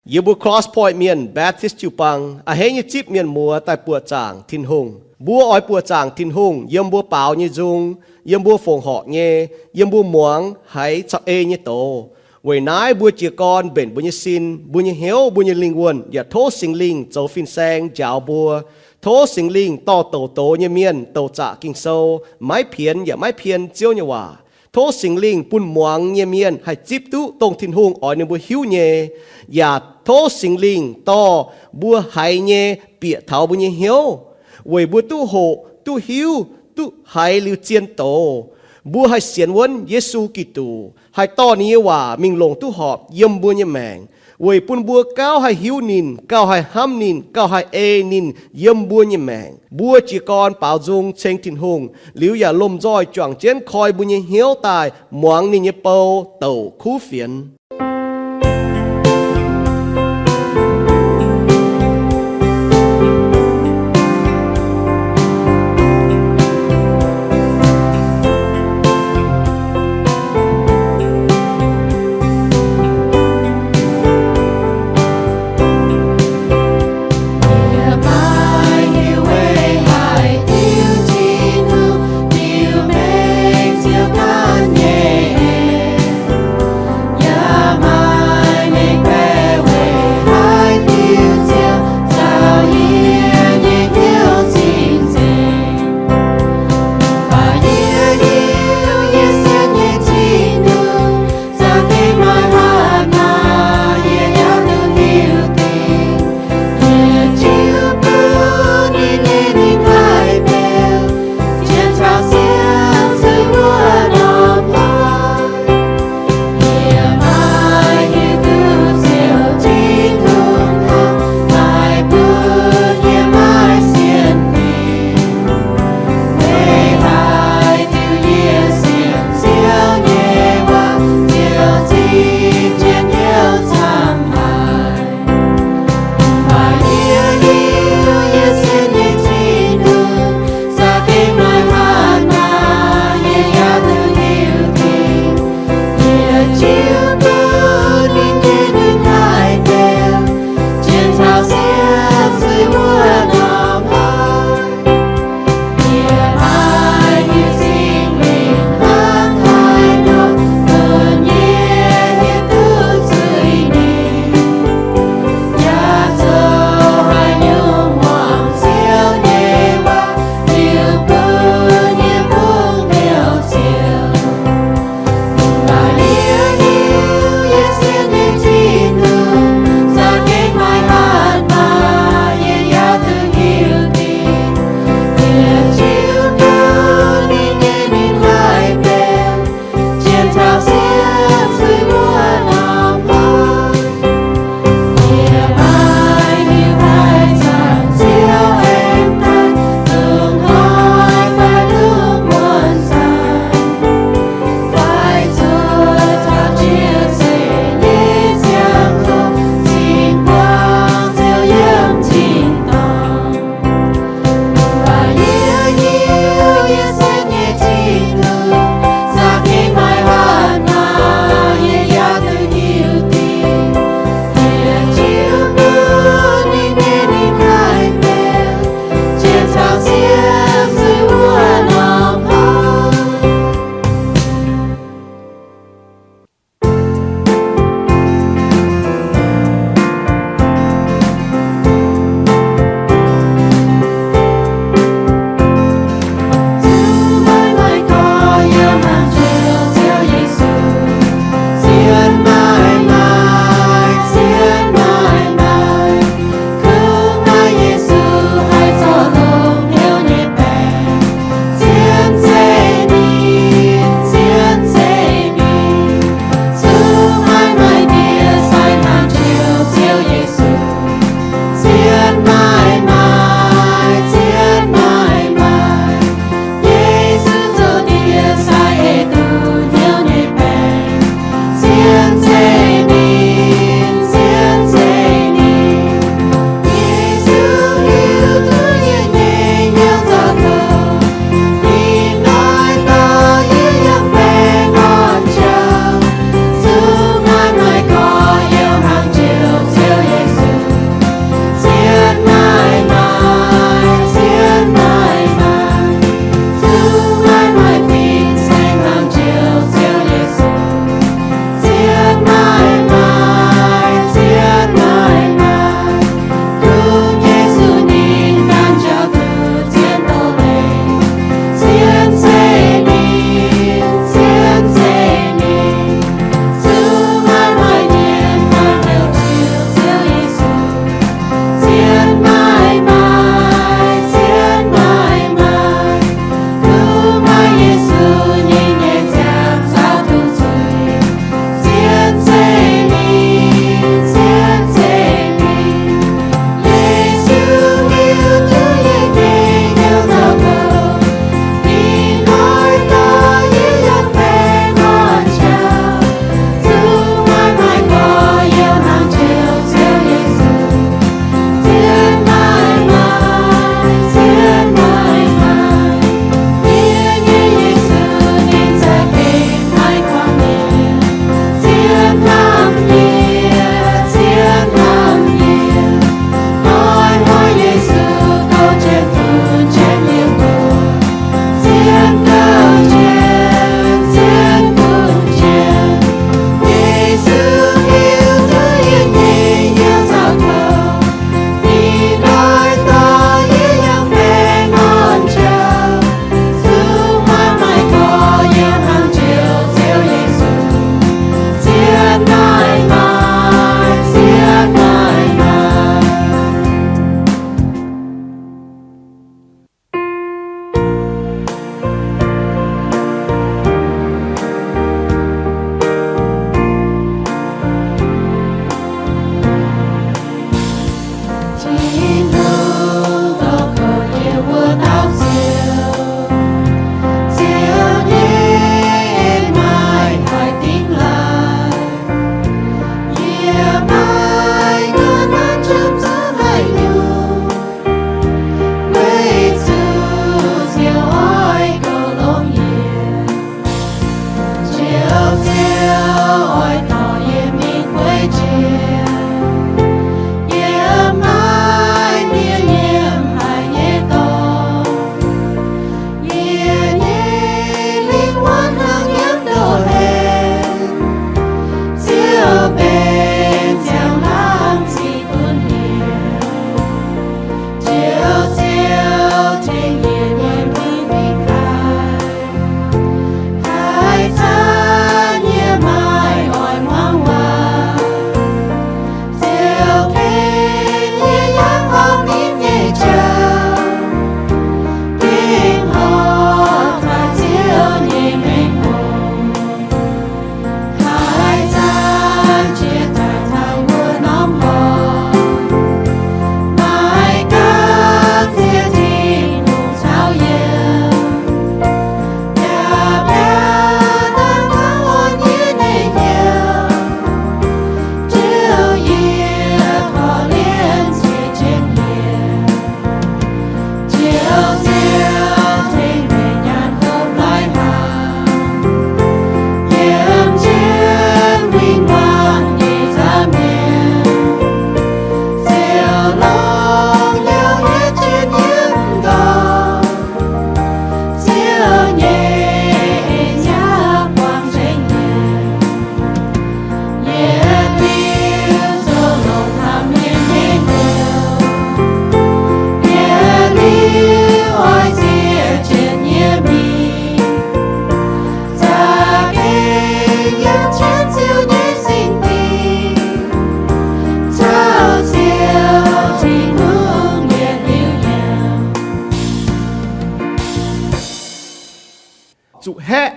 Yie mbuo Cross Point Mienh Baptist jiu-baang a'hneiv nyei zipv mienh muoz daaih buoqc zaangc Tin-Hungh. Mbuo oix buoqc zaangc Tin-Hungh yiem mbuo baaux nyei nzung, yiem mbuo fongc horc nyei, yiem mbuo muangx haiz caux ei nyei doz. Weic naaiv mbuo jiez gorn mbenc mbuo nyei sin, mbuo nyei hnyouv, mbuo nyei lingh wuonh yaac tov Singx Lingh zoux fin-saeng njaaux mbuo. Tov Singx Lingh dorh douc doz nyei mienh douc zaqc Ging-Sou, maiv pienx yaac maiv pien Ziouv nyei waac. Tov Singx Lingh bun muangx nyei mienh haih zipv duqv dongh Tin-Hungh oix ninh mbuo hiuv nyei, yaac tov Singx Lingh dorh mbuo haiz nyei bieqc taux mbuo nyei hnyouv, weic mbuo duqv hoqc, duqv hiuv, duqv haiz liuz zien doz. Mbuo haih sienx wuonv Yesu Giduc, haih dorh ninh nyei waac mingh longc duqv horpc yiem mbuo nyei maengc, weic bun mbuo gauh haih hiuv ninh, gauh haih hnamv ninh, gauh haih ei ninh yiem mbuo nyei maengc. Mbuo jiez gorn baaux nzung ceng Tin-Hungh liuz yaac lomh nzoih juangc jienv koi mbuo nyei hnyouv daaih muangx ninh nyei bou douc kuv fienx. zuqc haeqv,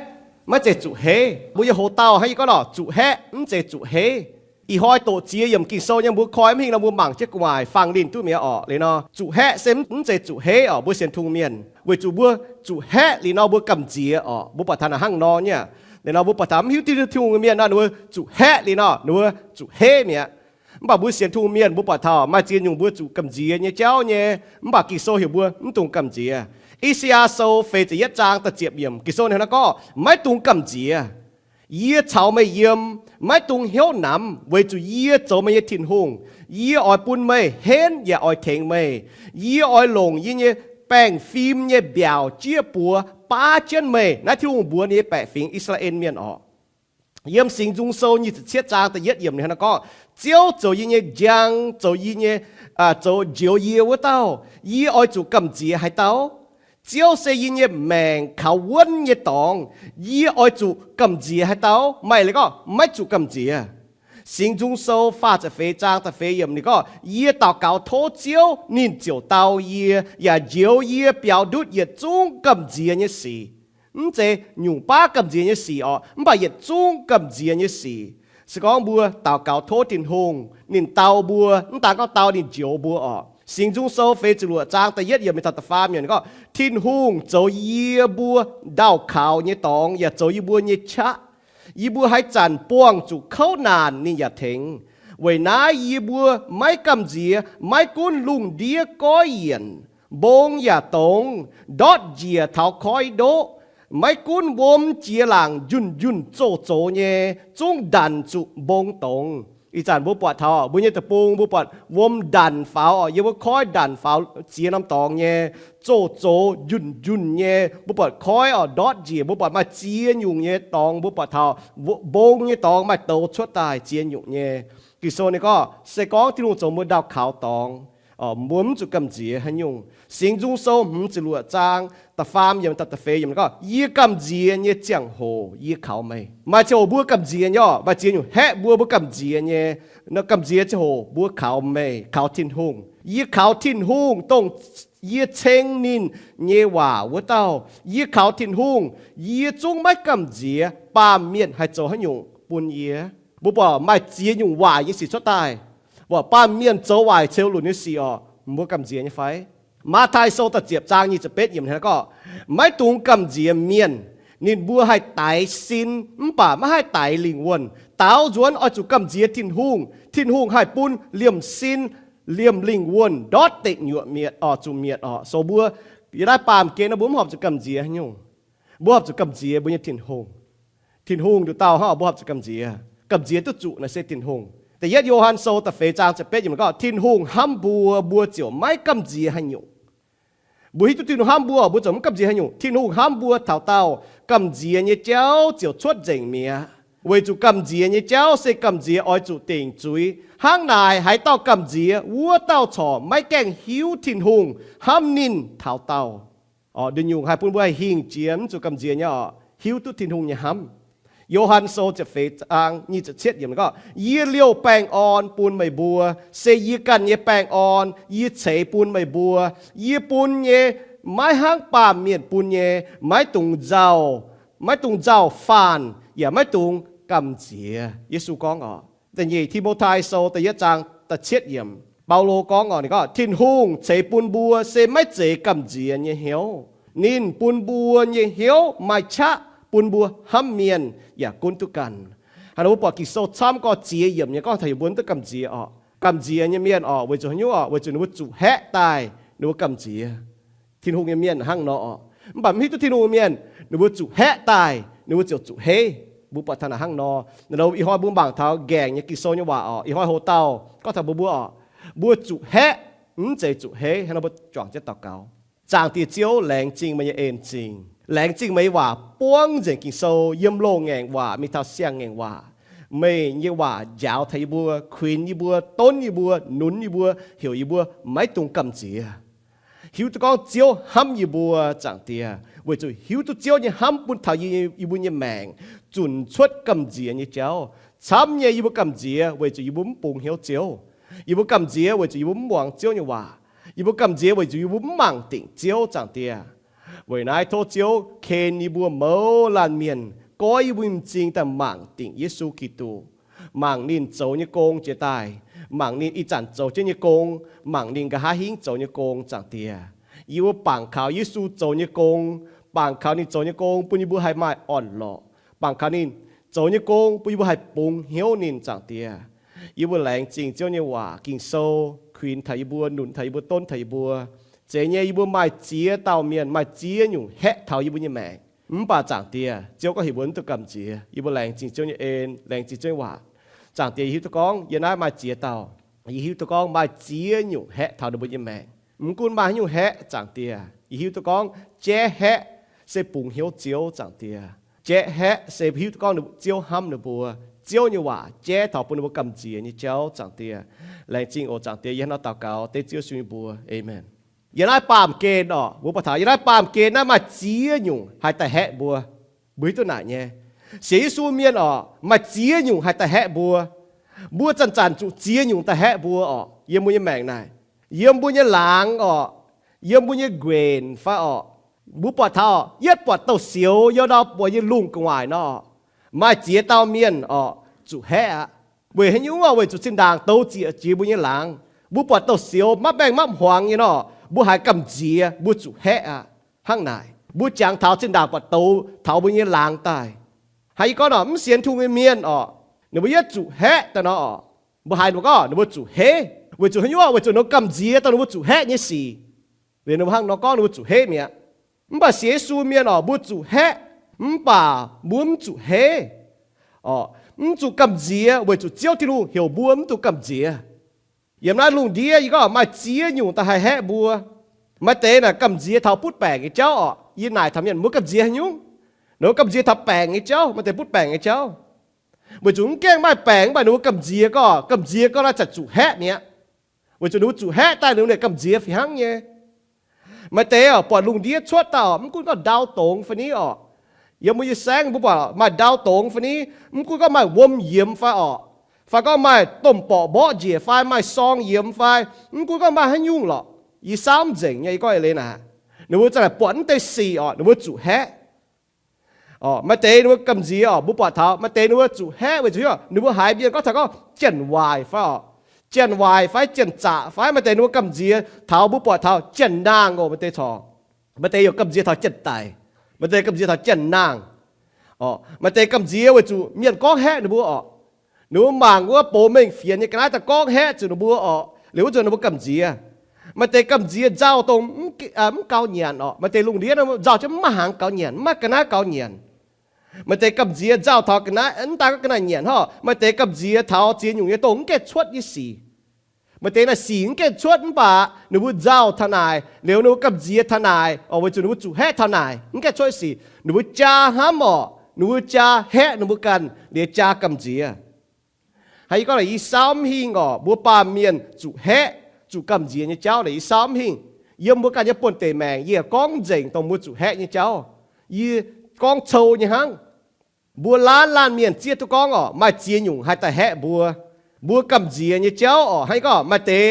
maiv zeiz zuqc heiv. Mbuo nyei hoc-dauh hnangv yie gorngv nor, zuqc haeqv mv zeiz zuqc heiv. Ih hnoi doqc ziex yiemc Ging-Sou nyei mbuo koi mv hingh nor mbuo mangc jienv gu'nguaaic fangx linh duqv mi'aqv orqc. Liuz nor zuqc haeqv se mv zeiz zuqc heiv orqc. Mbuo sienx Tin-Hungh mienh weic zuqc mbuo zuqc haeqv liuz nor mbuo gamh nziex orqc. Mbuo buatc taux naaic hnangv nor nyei. Liuz nor mbuo buatc taux mv hiuv duqv Tin-Hungh mienh nor ninh mbuo zuqc haeqv liuz nor ninh mbuo zuqc heiv mi'aqv. Mv baac mbuo sienx Tin-Hungh mienh mbuo buatc taux maaih ziex nyungc mbuo zuqc gamh nziex nyei jauv nyei, mv baac Ging-Sou heuc mbuo mv dungx gamh nziex. I^saa^yaa Sou feix ziepc yietv zaang da'ziepc yiemc Ging-Sou ninh hnangv naaiv gorngv, maiv dungx gamh nziex. Yie caux meih yiem, maiv dungx hnyouv namx, weic zuqc yie zoux meih nyei Tin-Hungh. Yie oix bun meih henv yaac oix tengx meih. Yie oix longc yie nyei baengh fim nyei mbiaauc jieqv buoz baav jienv meih. Naaiv Tin-Hungh mbuox ninh nyei baeqc fingx I^saa^laa^en Mienh orqc. Yiem Singx Nzung Sou nyic ziepc cietv zaang da'yietv yiemc ninh hnangv naaiv gorngv, Ziouv zoux yie nyei njang, zoux yie nyei, zoux njoux yie wuov dauh, yie oix zuqc gamh nziex haaix dauh? Ziouv se yie nyei maengc kaux wuonv nyei dorngx, yie oix zuqc gamh nziex haaix dauh? Maaih leiz gorngv maiv zuqc gamh nziex. Singx Nzung Sou faah ziepc feix zaang da'feix yiemc ninh gorngv, Yie daux gaux tov Ziouv, ninh ziouc dau yie, yaac njoux yie biaux ndutv yietc zungv gamh nziex nyei sic. Mv zeiz nyungc baav gamh nziex nyei sic orqc, mv baac yietc zungv gamh nziex nyei sic. Se gorngv mbuo daux gaux tov Tin-Hungh, ninh dau mbuo, mv daan gorngv dau, ninh njoux mbuo orqc. Singx Nzung Sou feix ziepc luoqc zaang da'yietv yiemc mingh taux da'faam yiemc ninh gorngv, Tin-Hungh zoux yie mbuo ndau-kaux nyei dorngx yaac zoux yie mbuo nyei qaqv. Yie mbuo haaix zanc buangh zuqc kouv naanc ninh yaac tengx. Weic naaiv yie mbuo maiv gamh nziex, maiv gunv lungh ndiev goiv yienc, mbong yaac dongz, ndortv njiec taux koiv ndoqv, maiv gunv wuom jiex laangc njunh njunh zoh zoux nyei, zungv ndanc zuqc mbong dongz. Ih zanc mbuo buatc taux mbuo nyei deic-bung, mbuo buatc wuom ndanc faaux orqc, yiem wuov koiv ndanc faaux ziex norm dorngx nyei, zoh zoux njunh njunh nyei. Mbuo buatc koiv orqc ndortv njiec, mbuo buatc maaih ziex nyungc nyei dorngx, mbuo buatc taux mbong nyei dorngx maaih douz cuotv daaih ziex nyungc nyei. Ging-Sou ninh gorngv se gorngv Tin-Hungh zoux mbuo ndau-kaux dorngx, mbuo mv zuqc gamh nziex haaix nyungc. Singx Nzung Sou hmz ziepc luoqc zaang da'faam yiemc taux da'feix yiemc gorngv, Yie gamh nziex nyei ziangh hoc yie kaux meih. Maaih ziangh hoc mbuo gamh nziex nyei orqc, maaih ziex nyungc haeqv mbuo, mbuo gamh nziex nyei. Gamh nziex ziangh hoc mbuo kaux meih, kaux Tin-Hungh. Yie kaux Tin-Hungh, dongh yie ceng ninh nyei waac wuov dauh. Yie kaux Tin-Hungh, yie zungv maiv gamh nziex baamh mienh haih zoux haaix nyungc bun yie. Mbuo buatc maaih ziex nyungc waaic nyei sic cuotv daaih. Buatc baamh mienh zoux waaic ceux lunc nyei sic orqc, mbuo gamh nziex nyei fai? Matv^taai Sou da'ziepc zaang nyic ziepc betv yiemc hnangv naaiv gorngv, Maiv dungx gamh nziex mienh. Ninh mbuo haih daix sin mv baac maiv haih daix lingh wuonh. Daaux nzuonx oix zuqc gamh nziex Tin-Hungh. Tin-Hungh haih bun liemh sin, liemh lingh wuonh ndortv deic nyuoqc mietc orqc, zuqc mietc orqc. So mbuo yiem naaiv baamh gen nor mbuo mv horpc zuqc gamh nziex haaix nyungc. Mbuo horpc zuqc gamh nziex mbuo nyei Tin-Hungh. Tin-Hungh nduqc dauh hnangv mbuo horpc zuqc gamh nziex. Gamh nziex duqv zuqc naaic se Tin-Hungh. Da'yietv Yo^han Sou da'feix zaang ziepc betv yiemc gorngv, Tin-Hungh hnamv mbuo, mbuo ziouc maiv gamh nziex haaix nyungc. Mbuo hiuv duqv Tin-Hungh hnamv mbuo, mbuo ziouc mv gamh nziex haaix nyungc. Tin-Hungh hnamv mbuo taux daauh, gamh nziex nyei jauv ziouc cuotv nzengc mi'aqv. Weic zuqc gamh nziex nyei jauv se gamh nziex oix zuqc dingc zuiz. Hnangv naaic, haaix dauh gamh nziex, wuov dauh corc maiv gaengh hiuv Tin-Hungh hnamv ninh taux daauh. Nduqc nyungc haih bun mbuo haih hingh jiex mv zuqc gamh nziex nyei orqc, hiuv duqv Tin-Hungh nyei hnamv. Yo^han Sou ziepc feix zaang nyic ziepc cietv yiemc gorngv, Yie liouh baengh orn bun meih mbuo, se yie ganh nyei baengh orn yie ceix bun meih mbuo. Yie bun nyei maiv hnangv baamh mienh bun nyei. Maiv dungx nzauh, maiv dungx nzauh faanh, yaac maiv dungx gamh nziex. Yesu gorngv orqc. Da'nyeic Ti^mo^tai Sou da'yietv zaang da'cietv yiemc, Baulo gorngv orqc, ninh gorngv, Tin-Hungh ceix bun mbuo se maiv zeiz gamh nziex nyei hnyouv. Ninh bun mbuo nyei hnyouv maaih qaqv bun mbuo hnamv mienh yaac gunv duqv ganh. Hnangv nor mbuo buatc Ging-Sou camv gorx ziex yiemc nyei gorngv taux yie mbuo mv duqv gamh nziex orqc. Gamh nziex nyei mienh orqc, weic zuqc haaix nyungc orqc? Weic zuqc ninh mbuo zuqc haeqv daaih ninh mbuo gamh nziex. Tin-Hungh nyei mienh hnangv nor orqc. Mv baac mv hiuv duqv Tin-Hungh mienh, ninh mbuo zuqc haeqv daaih ninh mbuo ziouc zuqc heiv. Mbuo buatc taux naaic hnangv nor. Nor ih hnoi mbuo mangc taux ngaengc nyei Ging-Sou nyei waac orqc. Ih hnoi hoc-dauh gorngv taux mbuo, mbuo orqc, mbuo zuqc haeqv, mv zeiz zuqc heiv. Hnangv nor mbuo juangc jienv daux gaux. Zaangc Diex Ziouv, laengz zingh meih nyei en zingh. Laengz zingh meih nyei waac buangv nzengc Ging-Sou yiem loz-ngaengc waac mingh taux siang-ngaengc waac. Meih nyei waac njaaux taux yie mbuo, kuinx yie mbuo, donv yie mbuo, nunz yie mbuo, heuc yie mbuo maiv dungx gamh nziex. Hiuv duqv gorngv Ziouv hnamv yie mbuo, Zaangc Diex, weic zuqc hiuv duqv Ziouv nyei hnamv bun taux yie, yie mbuo nyei maengc zunc cuotv gamh nziex nyei jauv. Camv nyei yie mbuo gamh nziex weic zuqc yie mbuo mv bungx hnyouv Ziouv. Yie mbuo gamh nziex weic zuqc yie mbuo mv muangx Ziouv nyei waac. Yie mbuo gamh nziex weic zuqc yie mbuo mv mangc dingc Ziouv, Zaangc Diex. Weic naaiv tov Ziouv ken yie mbuo mouz laanh mienh, goiv yie mbuo nyei m'zing daaih mangc dingc Yesu Giduc, mangc ninh zoux nyei gong jiex daaih, mangc ninh ih zanc zoux jienv nyei gong, mangc ninh nqa'haav hingv zoux nyei gong, Zaangc Diex. Yie mbuo bangc kaux Yesu zoux nyei gong, bangc kaux ninh zoux nyei gong bun yie mbuo haih maaih orn-lorqc, bangc kaux ninh zoux nyei gong bun yie mbuo haih bungx hnyouv ninh, Zaangc Diex. Yie mbuo laengz zingh Ziouv nyei waac Ging-Sou kuinx taux yie mbuo, nunc taux yie mbuo, donv taux yie mbuo. Zeiz nyei, yie mbuo maaih ziex dauh mienh, maaih ziex nyungc haeqv taux yie mbuo nyei maengc. Mv baac Zaangc Diex, Ziouv gorngv heuc mbuo mv dungx gamh nziex. Yie mbuo laengz zingh Ziouv nyei en, laengz zingh Ziouv nyei waac. Zaangc Diex, yie hiuv duqv gorngv yie naaiv maaih ziex dauh, yie hiuv duqv gorngv maaih ziex nyungc haeqv taux ninh mbuo nyei maengc. Mv gunv maaih haaix nyungc haeqv, Zaangc Diex, yie hiuv duqv gorngv jaiv haeqv se bungx hnyouv Ziouv, Zaangc Diex. Jaiv haeqv se hiuv duqv gorngv Ziouv hnamv ninh mbuo. Ziouv nyei waac jaiv taux bun ninh mbuo gamh nziex nyei jauv, Zaangc Diex. Laengz zingh oc, Zaangc Diex. Yie hnangv nor daux gaux dengv Ziouv Yesu nyei mbuox. Aamen. Yiem naaiv baamh gen orqc, mbuo buatc taux yiem naaiv baamh gen naaiv maaih ziex nyungc haih daaih haeqv mbuo. Mbuo hiuv duqv naaic nyei, sienx Yesu mienh orqc, maaih ziex nyungc haih daaih haeqv mbuo. Mbuo zanc-zanc zuqc ziex nyungc daaih haeqv mbuo orqc, yiem mbuo nyei maengc naaic, yiem mbuo nyei laangz orqc, yiem mbuo nyei nquenc fai orqc. Mbuo buatc taux yietv buatc douz-sioux yiem ndau buatc nyei lungh gu'nguaaic nor, maaih ziex dauh mienh orqc zuqc haeqv aqv. Weic haaix nyungc orqc? Weic zuqc zinh ndaangc douz ziec jiex mbuo nyei laangz. Mbuo buatc douz-sioux mapv mbaengx mapv hmuangx nyei nor, mbuo haiz gamh nziex, mbuo zuqc haeqv aqv. Hnangv naaic, mbuo jangx taux zinh ndaangc buatc douz taux mbuo nyei laangz daaih. Hnangv yie gorngv nor, mv sienx Tin-Hungh nyei mienh orqc, ninh mbuo yietv zuqc haeqv daaih nor orqc, mbuo haiz ninh mbuo gorngv ninh mbuo zuqc heiv. Weic zuqc haaix nyungc orqc? Weic zuqc ninh mbuo gamh nziex dongh ninh mbuo zuqc haeqv nyei sic. Liuz ninh mbuo hnangv nor gorngv ninh mbuo zuqc heiv mi'aqv. Mv baac sienx Yesu mienh orqc, mbuo zuqc haeqv, mv baac mbuo mv zuqc heiv. Orqc, mv zuqc gamh nziex weic zuqc Ziouv Tin-Hungh heuc mbuo mv dungx gamh nziex. Yiem naaiv lungh ndiev yie gorngv maaih ziex nyungc daaih haih haeqv mbuo. Maaih deix naaic gamh nziex taux butv baengc nyei jauv orqc. Yie naaic taux mienh, mbuo gamh nziex haaix nyungc? Ninh mbuo gamh nziex taux baengc nyei jauv, maaih deix butv baengc nyei jauv. Weic zuqc mv gaengh maaih baengc mv baac ninh mbuo gamh nziex gorngv, gamh nziex gorngv naaiv zanc zuqc haeqv mi'aqv. Weic zuqc ninh mbuo zuqc haeqv daaih ninh mbuo gamh nziex fih hnangv nyei. Maaih deix orqc, buatc lungh ndiev cuotv daaih orqc, mv gunv gorngv ndau dongz fai ni orqc, yiem mbuo nyei saengv mbuo buatc maaih ndau dongz fai ni, mv gunv gorngv maaih wuom yiemx fai orqc, fai gorngv maaih domh borqc mborqv njiec fai maaih sorng yiemx fai, mv gunv gorngv maaih haaix nyungc lorqc, yie saauv mv nzengc nyei, yie gorngv eix leiz naaic, ninh mbuo za'naaic buatc mv deix sic orqc, ninh mbuo zuqc haeqv. Orqc, maaih deix ninh mbuo gamh nziex orqc, mbuo buatc taux maaih deix ninh mbuo zuqc haeqv weic zuqc ninh mbuo haiz mienh gorngv taux gorngv janx-waaic fai orqc, janx-waaic fai janx-zaqc fai, maaih deix ninh mbuo gamh nziex taux, mbuo buatc taux janx-naang oc, maaih deix corc. Maaih deix yaac gamh nziex taux janx-daic, maaih deix gamh nziex taux janx-naang. Orqc, maaih deix gamh nziex weic zuqc mienh gorngv haeqv ninh mbuo orqc. Ninh mbuo mangc wuov box mengh fienx nyei ga'naaiv daaih gorngv haeqv zuqc ninh mbuo orqc, liuz wuov zuqc ninh mbuo gamh nziex. Maaih deix gamh nziex nzauh dongh mv, mv gaux nyanc orqc. Maaih deix lungh ndiev nzauh jienv mv maaih hnaangx gaux nyanc, mv maaih ga'naaiv gaux nyanc. Maaih deix gamh nziex nzauh taux ga'naaiv, mv daaih gorngv ga'naaiv nyanc hnangv. Maaih deix gamh nziex taux ziex nyungc nyei dongh mv gaengh cuotv nyei sic. Maaih deix naaic sic mv gaengh cuotv mv baac ninh mbuo nzauh taux naaic, liuz ninh mbuo gamh nziex taux naaic orqc, weic zuqc ninh mbuo zuqc haeqv taux naaic, mv gaengh cuotv sic. Ninh mbuo jaa hnamv orqc, ninh mbuo jaa haeqv ninh mbuo ganh, liuz jaa gamh nziex. Hnangv yie gorngv naaic, yie saauv mv hingh orqc, mbuo baamh mienh zuqc haeqv, zuqc gamh nziex nyei jauv naaic, yie saauv mv hingh. Yiem mbuo ganh nyei buonv-deic maengc yie gorngv nzengc dongh mbuo zuqc haeqv nyei jauv. Yie gorngv cou nyei hnangv. Mbuo laanh laanh mienh zieqv duqv gorngv orqc, maaih ziex nyungc haih daaih haeqv mbuo, mbuo gamh nziex nyei jauv orqc. Hnangv yie gorngv maaih deix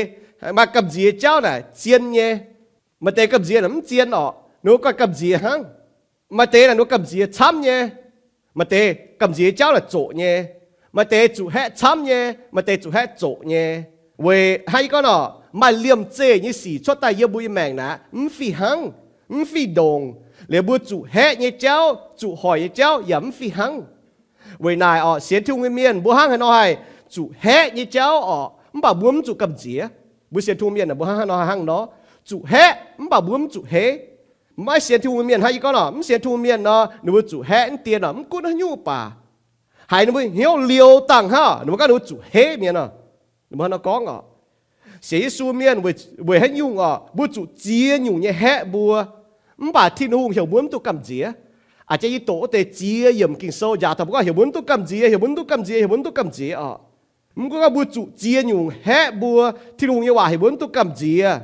maaih gamh nziex jauv naaic zien nyei, maaih deix gamh nziex naaic mv zien orqc, ninh mbuo ganh gamh nziex hnangv. Maaih deix naaic ninh mbuo gamh nziex camv nyei, maaih deix gamh nziex jauv naaic zoqc nyei, maaih deix zuqc haeqv camv nyei, maaih deix zuqc haeqv zoqc nyei. Weic hnangv yie gorngv orqc, maaih liemh zeih nyei sic cuotv daaih yiem mbuo nyei maengc naaic mv fih hnangv, mv fih ndongc. Liuz mbuo zuqc haeqv nyei jauv, zuqc hoic nyei jauv yaac mv fih hnangv. Weic naaic orqc, sienx Tin-Hungh nyei mienh mbuo hnangv haaix nor haih zuqc haeqv nyei jauv orqc, mv baac mbuo mv zuqc gamh nziex? Mbuo sienx Tin-Hungh mienh mbuo hnangv haaix nor haih hnangv nor, zuqc haeqv mv baac mbuo mv zuqc heiv? Maiv sienx Tin-Hungh mienh hnangv yie gorngv orqc, mv sienx Tin-Hungh mienh nor ninh mbuo zuqc haeqv mv dien orqc, mv gunv haaix nyungc baac, haiz ninh mbuo hnyouv liouh dangh hnangv, ninh mbuo gorngv ninh mbuo zuqc heiv mienh orqc. Ninh mbuo hnangv nor gorngv orqc. Sienx Yesu mienh weic haaix nyungc orqc, mbuo zuqc ziex nyungc nyei haeqv mbuo. Mv baac Tin-Hungh heuc mbuo mv duqv gamh nziex. A'jang yie doqc wuov deix ziex yiemc Ging-Sou njaaux taux mbuo gorngv heuc mbuo mv duqv gamh nziex, heuc mbuo mv duqv gamh nziex, heuc mbuo mv duqv gamh nziex orqc. Mv gunv gorngv mbuo zuqc ziex nyungc haeqv mbuo, Tin-Hungh nyei waac heuc mbuo mv duqv gamh nziex.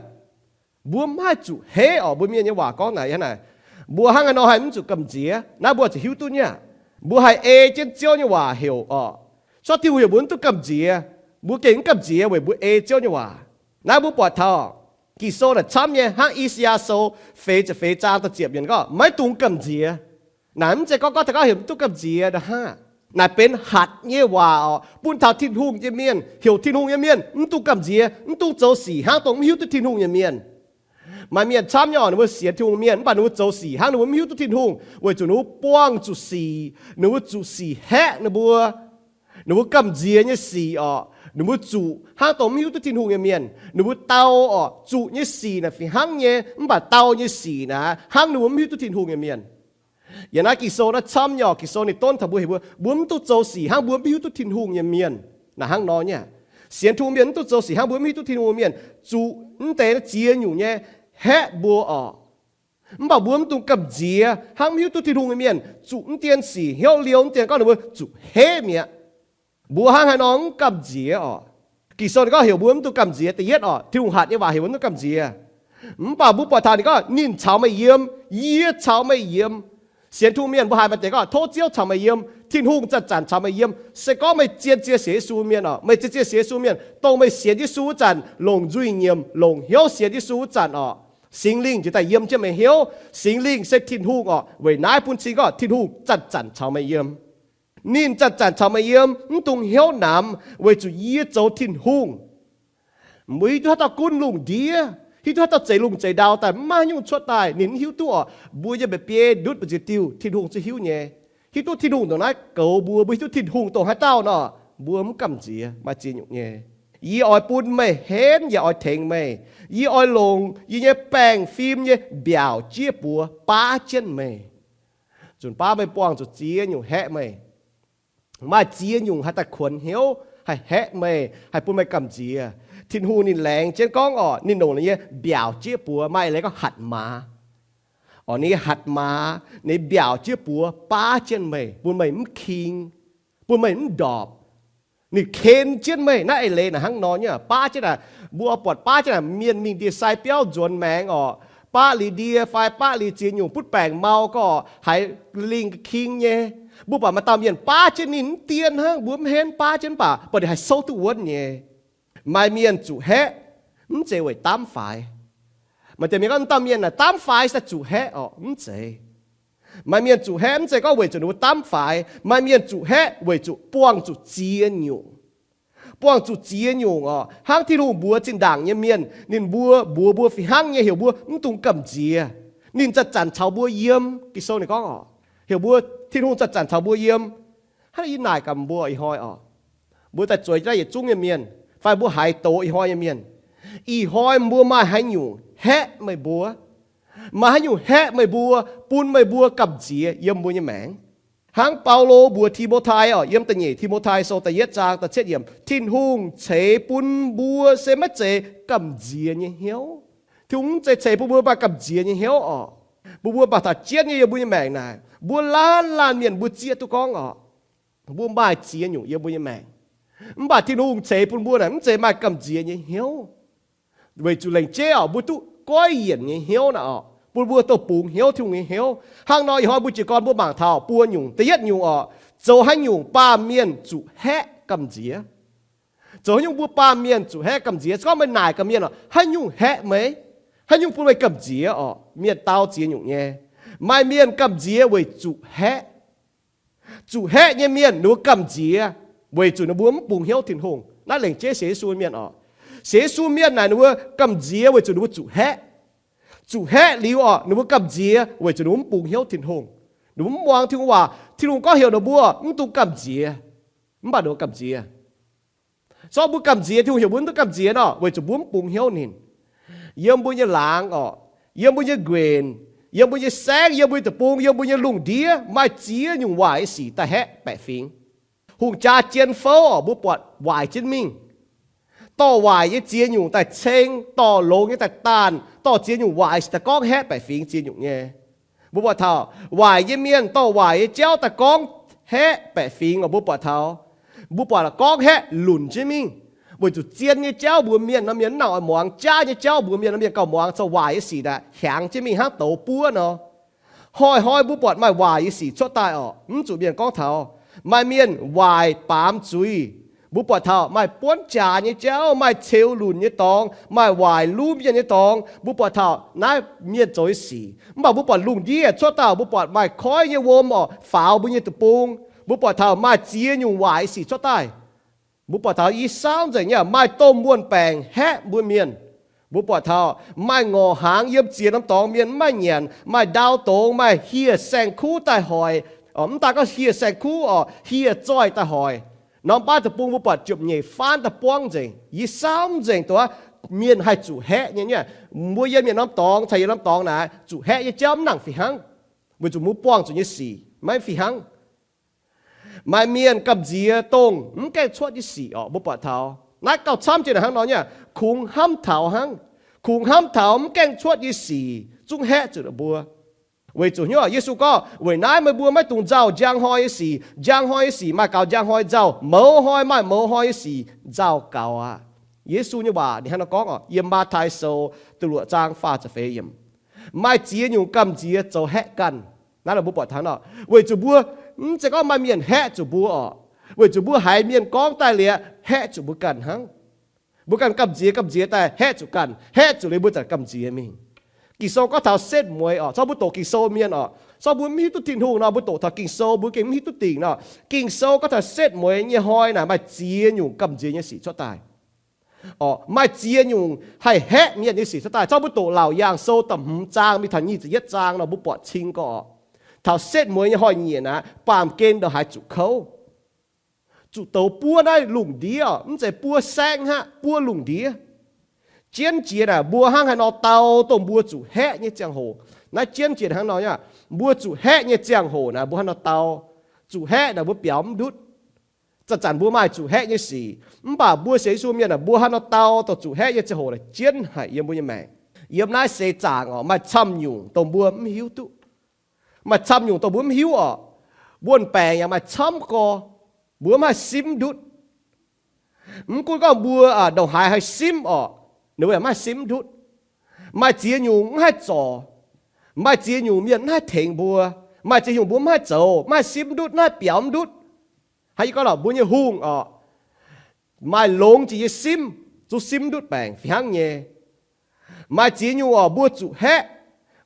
Mbuo mv haih zuqc heiv orqc. Mbuo mienh nyei waac gorngv naaic hnangv naaic, mbuo hnangv haaix nor haih mv zuqc gamh nziex? Naaiv mbuo ziouc hiuv duqv nyei aqv. Mbuo haih ei jienv Ziouv nyei waac heuc orqc. Cuotv Tin-Hungh heuc mbuo mv duqv gamh nziex, mbuo gengh mv gamh nziex weic mbuo ei Ziouv nyei waac. Naaiv mbuo buatc taux Ging-Sou naaic camv nyei hnangv I^saa^yaa Sou feix ziepc feix zaang da'ziepc yiemc gorngv, maiv dungx gamh nziex. Naaic mv zeiz gorngv gorngv taux gorngv heuc mv dungx gamh nziex aqv. Naaic benx hatc nyei waac oc, bun taux Tin-Hungh nyei mienh, heuc Tin-Hungh nyei mienh mv dungx gamh nziex, mv dungx zoux sic hnangv dongh mv hiuv duqv Tin-Hungh nyei mienh. Maaih mienh camv nyei oc, ninh mbuo sienx Tin-Hungh mienh mv baac ninh mbuo zoux sic hnangv ninh mbuo mv hiuv duqv Tin-Hungh, weic zuqc ninh mbuo buangh zuqc sic, ninh mbuo zuqc sic haeqv ninh mbuo. Ninh mbuo gamh nziex nyei sic oc, ninh mbuo zuqc hnangv dongh mv hiuv duqv Tin-Hungh nyei mienh. Ninh mbuo dau oc, zuqc nyei sic naaic fih hnangv nyei, mv baac dau nyei sic naaic hnangv ninh mbuo mv hiuv duqv Tin-Hungh nyei mienh. Yiem naaiv Ging-Sou naaiv camv nyei oc, Ging-Sou ninh donv taux mbuo heuc mbuo, mbuo mv dungx zoux sic hnangv mbuo mv hiuv duqv Tin-Hungh nyei mienh. Naaic hnangv nor nyei, sienx Tin-Hungh mienh mv dungx zoux sic hnangv mbuo mv hiuv duqv Tin-Hungh nyei mienh, zuqc mv deix ziex nyungc nyei haeqv mbuo oc. Mv baac mbuo mv dungx gamh nziex hnangv mv hiuv duqv Tin-Hungh nyei mienh, zuqc mv dien sic hnyouv liouh mv dien gorngv ninh mbuo zuqc haeqv mi'aqv. Mbuo hnangv haaix nor mv gamh nziex oc? Ging-Sou ninh gorngv heuc mbuo mv dungx gamh nziex. Da'yietv oc, Tin-Hungh hatc nyei waac heuc mbuo mv dungx gamh nziex. Mv baac mbuo buatc taux ninh gorngv, ninh caux meih yiem, yie caux meih yiem. Sienx Tin-Hungh mienh mbuo haiz maaih deix gorngv, tov Ziouv caux meih yiem, Tin-Hungh zanc-zanc caux meih yiem. Se gorngv meih zien-zien sienx Yesu mienh oc, meih zien-zien sienx Yesu mienh, dongh meih sienx Yesu wuov zanc longc nzuih nyiemc, longc hnyouv sienx Yesu wuov zanc oc, Singx Lingh njiec daaih yiem jienv meih hnyouv. Singx Lingh se Tin-Hungh oc, weic naaiv bun cing gorngv Tin-Hungh zanc-zanc caux meih yiem. Ninh zanc-zanc caux meih yiem, mv dungx hnyouv namx, weic zuqc yie zoux Tin-Hungh. Mbuo hiuv duqv haaix dauh gunv lungh ndiev, hiuv duqv haaix dauh zeix lungh zeix ndau daaih, mv maaih haaix nyungc cuotv daaih, ninh mv hiuv duqv oc. Mbuo yiem mba'biei ndutv mbu'ziex diuh, Tin-Hungh zungv hiuv nyei. Hiuv duqv Tin-Hungh ndongc naaiv goux mbuo, mbuo hiuv duqv Tin-Hungh dongh haaix dauh nor, mbuo mv gamh nziex, maaih ziex nyungc nyei. Yie oix bun meih henv, yaac oix tengx meih. Yie oix longc yie nyei baengh fim nyei mbiaauc jieqv buoz baav jienv meih. Zunc baav meih buangh zuqc ziex nyungc haeqv meih. Maaih ziex nyungc haih daaih kuonx hnyouv, haih haeqv meih, haih bun meih gamh nziex. Tin-Hungh ninh laengz jienv gorngv oc, ninh longc ninh nyei mbiaauc jieqv buoz, maaih eix leiz gorngv hatc maaz. Oc, ninh nyei hatc maaz, ninh mbiaauc jieqv buoz baav jienv meih, bun meih mv king, bun meih mv ndorpc. Ninh ken jienv meih. Naaiv eix leiz naaic hnangv nor nyei, baav jienv naaic, mbuo buatc baav jienv naaic mienh mingh ndie-sai biauv nzuonx maengx oc, baav liuz ndie fai baav liuz ziex nyungc butv baengc mau gorqv haiz lingh king nyei. Mbuo buatc maaih dauh mienh baav jienv ninh mv dien hnangv, mbuo mv henv, baav jienv mv baac buatc ninh haih souv duqv wuonv nyei. Maaih mienh zuqc haeqv, mv zeiz weic daamv faix. Maaih deix mienh gorngv, dauh mienh naaic daamv faix se zuqc haeqv oc, mv zeiz. Maaih mienh zuqc haeqv mv zeiz gorngv weic zuqc ninh mbuo daamv faix. Maaih mienh zuqc haeqv weic zuqc buangh zuqc ziex nyungc. Buangh zuqc ziex nyungc oc. Hnangv Tin-Hungh mbuox zinh ndaangc nyei mienh, ninh mbuo mbuox mbuo fih hnangv nyei, heuc mbuo mv dungx gamh nziex. Ninh zanc-zanc caux mbuo yiem. Ging-Sou ninh gorngv oc, heuc mbuo, Tin-Hungh zanc-zanc caux mbuo yiem. Hnangv naaiv yie naaic gaax mbuo ih hnoi oc, mbuo daaih zueiz jienv naaiv yietc zungv nyei mienh, fai mbuo haiz doz ih hnoi nyei mienh, ih hnoi mbuo maaih haaix nyungc haeqv meih mbuo? Maaih haaix nyungc haeqv meih mbuo, bun meih mbuo gamh nziex yiem mbuo nyei maengc? Hnangv Baulo mbuox Ti^mo^tai oc, yiem da'nyeic Ti^mo^tai Sou da'yietv zaang da'cietv yiemc, Tin-Hungh ceix bun mbuo se maiv zeiz gamh nziex nyei hnyouv. Tin-Hungh mv zeiz ceix bun mbuo maaih gamh nziex nyei hnyouv oc. Mbuo mbuo mangc taux jienv nyei yiem mbuo nyei maengc naaic, mbuo laanh laanh mienh mbuo zieqv duqv gorngv oc, mbuo maaih ziex nyungc yiem mbuo nyei maengc. Mv baac Tin-Hungh ceix bun mbuo naaic mv zeiz maaih gamh nziex nyei hnyouv. Weic zuqc lengc jeiv oc, mbuo duqv goiv yienc nyei hnyouv naaic oc, bun mbuo dongh bungx hnyouv, Tin-Hungh nyei hnyouv. Hnangv nor ih hnoi mbuo jiez gorn mbuo mangc taux buo nyungc. Da'yietv nyungc oc, zoux haaix nyungc baamh mienh zuqc haeqv gamh nziex? Zoux haaix nyungc mbuo baamh mienh zuqc haeqv gamh nziex? Se gorngv meih naaic gaax mienh oc, haaix nyungc haeqv meih? Haaix nyungc bun meih gamh nziex oc? Mienh dau ziex nyungc nyei. Maaih mienh gamh nziex weic zuqc haeqv. Zuqc haeqv nyei mienh ninh mbuo gamh nziex weic zuqc ninh mbuo mv bungx hnyouv Tin-Hungh. Naaiv lengc jeiv sienx Yesu mienh oc. Sienx Yesu mienh naaic ninh mbuo gamh nziex weic zuqc ninh mbuo zuqc haeqv. Zuqc haeqv liuz oc, ninh mbuo gamh nziex weic zuqc ninh mbuo mv bungx hnyouv Tin-Hungh. Ninh mbuo mv muangx Tin-Hungh waac. Tin-Hungh gorngv heuc ninh mbuo mv dungx gamh nziex, mv baac ninh mbuo gamh nziex. Se gorngv mbuo gamh nziex, Tin-Hungh heuc mbuo mv dungx gamh nziex nor, weic zuqc mbuo mv bungx hnyouv ninh. Yiem mbuo nyei laangz oc, yiem mbuo nyei nquenc, yiem mbuo nyei saengv, yiem mbuo nyei deic-bung, yiem mbuo nyei lungh ndiev maaih ziex nyungc waaic nyei sic daaih haeqv baeqc fingx. Hungh jaa jien fouv oc, mbuo buatc waaic jienv mingh. Dorh waaic nyei ziex nyungc daaih ceng, dorh longx nyei daaih daanh, dorh ziex nyungc waaic sic daaih gorngv haeqv baeqc fingx ziex nyungc nyei. Mbuo buatc taux waaic nyei mienh dorh waaic nyei jauv daaih gorngv haeqv baeqc fingx oc, mbuo buatc taux, mbuo buatc gorngv haeqv lunc jienv mingh. Weic zuqc zien nyei jauv mbuox mienh nor, mienh mv nangc oix muangx. Jaav nyei jauv mbuox mienh nor, mienh gauh muangx. Zoux waaic nyei sic naaic hiaangx jienv mingh hnangv douz buov nor. Hnoi-hnoi mbuo buatc maaih waaic nyei sic cuotv daaih oc, mv zuqc mienh gorngv taux. Maaih mienh waaic baamz zuiz. Mbuo buatc taux maaih buonv jaax nyei jauv, maaih ceux lunc nyei dorngx, maaih waaic lumv mienh nyei dorngx, mbuo buatc taux naaiv mienh zoux nyei sic. Mv baac mbuo buatc lungh ndiev cuotv daaih, mbuo buatc maaih koiv nyei wuom orqc faaux mbuo nyei deic-bung. Mbuo buatc taux maaih ziex nyungc waaic sic cuotv daaih. Mbuo buatc taux i saauv nzengc nyei maaih domh wuon-baengc haeqv mbuo mienh. Mbuo buatc taux maaih ngorc hnaangx yiem ziex norm dorngx mienh mv maaih nyanc, maaih ndau dongz, maaih hieh saeng-kuv daaih hoic. Mv daan gorngv hieh saeng-kuv orqc, hieh zoih daaih hoic. Norm baav deic-bung mbuo buatc ziepc nyeic faanv daaih buangv nzengc. I saauv nzengc duqv mienh haih zuqc haeqv nyei. Mbuo yiem yietc norm dorngx caux yietc norm dorngx naaic zuqc haeqv nyei jauv mv nangc fih hnangv, weic zuqc mbuo buangh zuqc nyei sic maiv fih hnangv. Maaih mienh gamh nziex dongh mv gaengh cuotv nyei sic orqc. Mbuo buatc taux naaiv gauh camv jiex hnangv nor nyei, kungx hnamv taux hnangv, kungx hnamv taux mv gaengh cuotv nyei sic zungv haeqv zuqc mbuo. Weic zuqc hnyouv Yesu gorngv, weic naaiv meih mbuo maiv dungx nzauh njang hnoi nyei sic. Njang hnoi nyei sic maaih gaux njang hnoi nzauh, mouz hnoi maaih mouz hnoi nyei sic nzauh gaux aqv. Yesu nyei waac ninh hnangv nor gorngv oc, yiem Matv^tai Sou da'luoqc zaang faah ziepc feix yiemc. Maaih ziex nyungc gamh nziex zoux haeqv ganh. Naaiv mbuo buatc taux nor, weic zuqc mbuo, mv zeiz gorngv maaih mienh haeqv zuqc mbuo orqc, weic zuqc mbuo haiz mienh gorngv daaih liuz haeqv zuqc mbuo ganh hnangv. Mbuo ganh gamh nziex gamh nziex daaih haeqv zuqc ganh, haeqv zuqc liuz mbuo zanc gamh nziex mingh. Ging-Sou gorngv taux setv mueiz orqc, zorqv mbuo doqc Ging-Sou mienh orqc, zorqv mbuo mv hiuv duqv Tin-Hungh nor, mbuo doqc taux Ging-Sou mbuo gengh mv hiuv duqv dingc nor. Ging-Sou gorngv taux setv mueiz nyei hnoi naaic maaih ziex nyungc gamh nziex nyei sic cuotv daaih. Orqc, maaih ziex nyungc haih haeqv mienh nyei sic cuotv daaih. Zorqv mbuo doqc Laauc Yaangh Sou da'hmz zaang mingh taux nyic ziepc yietv zaang nor mbuo buatc cing gorqv, taux setv mueiz nyei hnoi-nyieqc naaic baamh gen ndongc haaix zuqc kouv, zuqc douz buov naaiv lungh ndiev orqc. Mv zeiz buov saengv hnangv, buov lungh ndiev. Jienv jiex naaic mbuo hnangv haaix nor dau dongh mbuo zuqc haeqv nyei ziangh hoc. Naaiv jienv jiex hnangv nor nyei, mbuo zuqc haeqv nyei ziangh hoc naaic mbuo hnangv nor dau. Zuqc haeqv naaic mbuo biaux mv ndutv. Zanc-zanc mbuo maaih zuqc haeqv nyei sic, mv baac mbuo sienx Yesu mienh aah, mbuo hnangv nor dau dongh zuqc haeqv nyei ziangh hoc naaic jienv haic yiem mbuo nyei maengc. Yiem naaiv seix zaangc orqc, maaih camv nyungc dongh mbuo mv hiuv duqv. Maaih camv nyungc dongh mbuo mv hiuv orqc. Wuon-baengc yaac maaih camv gorx, mbuo mv haih simv ndutv. Mv gunv gorngv mbuo ndongc haaix haih simv orqc, ninh mbuo yaac mv haih simv ndutv. Maaih ziex nyungc mv haih zorc. Maaih ziex nyungc mienh mv haih tengx mbuo. Maaih ziex nyungc mbuo mv haih zoux, mv haih simv ndutv, mv haih biaux ndutv. Hnangv yie gorngv lorqc, mbuo nyei hungh orqc, maaih longx jiex nyei simv, zuqc simv ndutv baengc fih hnangv nyei. Maaih ziex nyungc orqc, mbuo zuqc haeqv,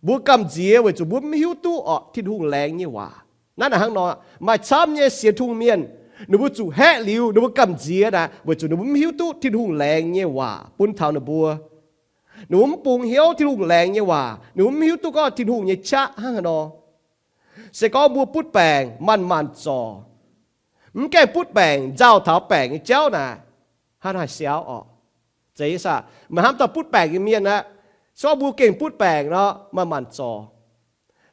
mbuo gamh nziex weic zuqc mbuo mv hiuv duqv orqc Tin-Hungh laengz nyei waac. Naaiv naaic hnangv nor, maaih camv nyei sienx Tin-Hungh mienh, ninh mbuo zuqc haeqv liuz ninh mbuo gamh nziex naaic weic zuqc ninh mbuo mv hiuv duqv Tin-Hungh laengz nyei waac bun taux ninh mbuo. Ninh mbuo mv bungx hnyouv Tin-Hungh laengz nyei waac, ninh mbuo mv hiuv duqv gorngv Tin-Hungh nyei qaqv hnangv haaix nor. Se gorngv mbuo butv baengc manc-manc zorc, mv gaengh butv baengc nzauh taux baengc nyei jauv naaic, hnangv naaiv siauv orqc. Zeiz nyei saah? Maaih hnamv dauh butv baengc nyei mienh aqv. Se gorngv mbuo gengh butv baengc nor, manc-manc zorc,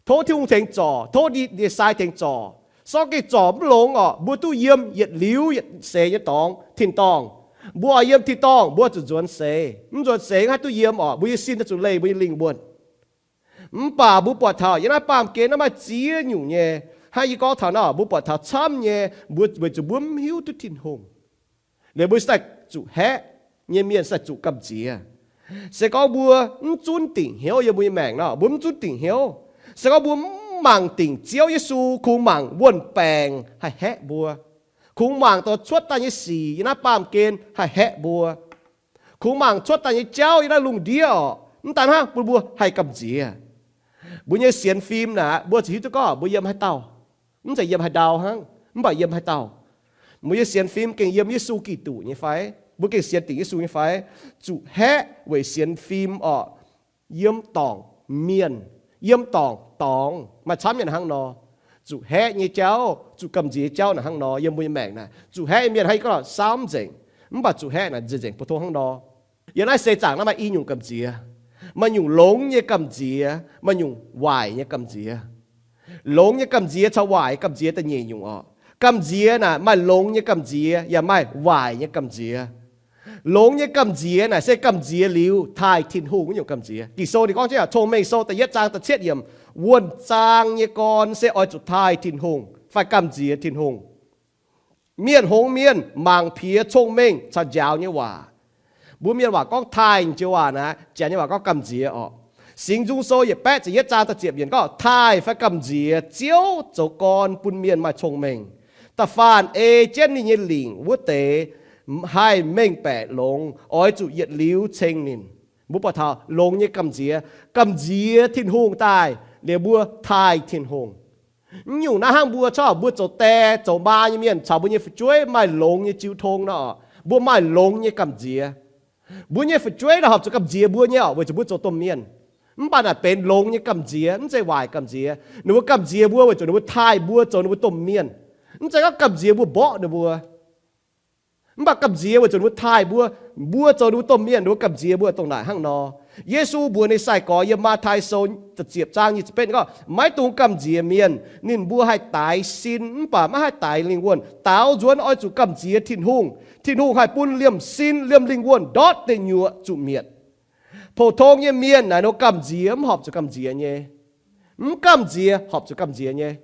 tov Tin-Hungh tengx zorc, tov ndie-sai tengx zorc. Se gorngv gengh zorc mv longx orqc, mbuo duqv yiem yietc liuz yietc seix nyei dorngx tin-dorngh. Mbuo oix yiem tin-dorngh mbuo zuqc nzuonx seix, mv nzuonx seix mv haih duqv yiem orqc, mbuo nyei sin zuqc leih mbuo nyei lingh wuonh. Mv baac mbuo buatc taux yiem naaiv baamh gen naaiv maaih ziex nyungc nyei, hnangv yie gorngv taux nor, mbuo buatc taux camv nyei, mbuo weic zuqc mbuo mv hiuv duqv Tin-Hungh. Liuz mbuo se daaih zuqc haeqv nyei mienh se daaih zuqc gamh nziex. Se gorngv mbuo mv zunv dingc hnyouv yiem mbuo nyei maengc nor, mbuo mv zunv dingc hnyouv. Se gorngv mbuo mv mangc dingc Ziouv Yesu, kungx mangc wuon-baengc haih haeqv mbuo, kungx mangc dongh cuotv daaih nyei sic yiem naaiv baamh gen haih haeqv mbuo, kungx mangc cuotv daaih nyei jauv yiem naaiv lungh ndiev orqc, mv daan hnangv bun mbuo haih gamh nziex. Mbuo nyei sienx fim naaic, mbuo ziouc hiuv duqv gorngv mbuo yiem haaix dauh. Mv zeiz yiem haaix ndau hnangv, mv baac yiem haaix dauh. Mbuo nyei sienx fim gengh yiem Yesu Giduc nyei fai? Mbuo gengh sienx dingc Yesu nyei fai? Zuqc haeqv weic sienx fim orqc, yiem dorngc mienh, yiem dorngc dorngx maaih camv mienh hnangv nor. Zuqc haeqv nyei jauv, zuqc gamh nziex jauv naaic hnangv nor yiem mbuo nyei maengc naaic. Zuqc haeqv nyei mienh hnangv yie gorngv lorqc, saamv nzengc, mv baac zuqc haeqv naaic nzengc nzengc bu tong hnangv nor. Yiem naaiv seix zaangc naaiv maaih i nyungc gamh nziex. Maaih nyungc longx nyei gamh nziex, maaih nyungc waaic nyei gamh nziex. Longx nyei gamh nziex caux waaic nyei gamh nziex da'nyeic nyungc orqc. Gamh nziex naaic maaih longx nyei gamh nziex yaac maaih waaic nyei gamh nziex. Longx nyei gamh nziex naaic se gamh nziex liuz taaih Tin-Hungh wuov nyungc gamh nziex. Ging-Sou ninh gorngv jienv aqv, Cong-Mengh Sou da'yietv zaang da'cietv yiemc, wuonh zaang nyei gorn se oix zuqc taaih Tin-Hungh fai gamh nziex Tin-Hungh. Mienh hngongx mienh mangc piex cong-mengh caux njaaux nyei waac. Mbuo mienh waac gorngv taaih joux waac naaic, janx nyei waac gorngv gamh nziex orqc. Singx Nzung Sou yietc baeqv ziepc yietv zaang da'ziepc yiemc gorngv, taaih fai gamh nziex Ziouv zoux gorn bun mienh maaih cong-mengh. Da'faanh ei jienv ninh nyei lingc wuov deix haih mengh baeqc longx, oix zuqc yietc liuz ceng ninh. Mbuo buatc taux longx nyei gamh nziex, gamh nziex Tin-Hungh daaih liuz mbuo taaih Tin-Hungh. Mv nyungc naaiv hnangv mbuo corc mbuo zoux die zoux maa nyei mienh caux mbuo nyei fu'jueiv maaih longx nyei jiu tong nor, mbuo maaih longx nyei gamh nziex. Mbuo nyei fu'jueiv naaic horpc zuqc gamh nziex mbuo nyei oc, weic zuqc mbuo zoux domh mienh. Mv baac naaic benx longx nyei gamh nziex, mv zeiz waaic gamh nziex. Ninh mbuo gamh nziex mbuo weic zuqc ninh mbuo taaih mbuo zoux ninh mbuo domh mienh. Mv zeiz gorngv gamh nziex mbuo mborqv ninh mbuo. Mv baac gamh nziex weic zuqc ninh mbuo taaih mbuo, mbuo zoux ninh mbuo domh mienh, ninh mbuo gamh nziex mbuo dongh naaic hnangv nor. Yesu mbuox ninh sai-gorx yiem Matv^tai Sou ziepc ziepc zaang nyic ziepc betv ninh gorngv, maiv dungx gamh nziex mienh, ninh mbuo haih daix sin mv baac maiv haih daix lingh wuonh. Daaux nzuonx oix zuqc gamh nziex Tin-Hungh. Tin-Hungh haih bun liemh sin liemh lingh wuonh ndortv deic nyuoqc zuqc mietc. Pou-tong nyei mienh naaic ninh mbuo gamh nziex mv horpc zuqc gamh nziex nyei. Mv gamh nziex horpc zuqc gamh nziex nyei.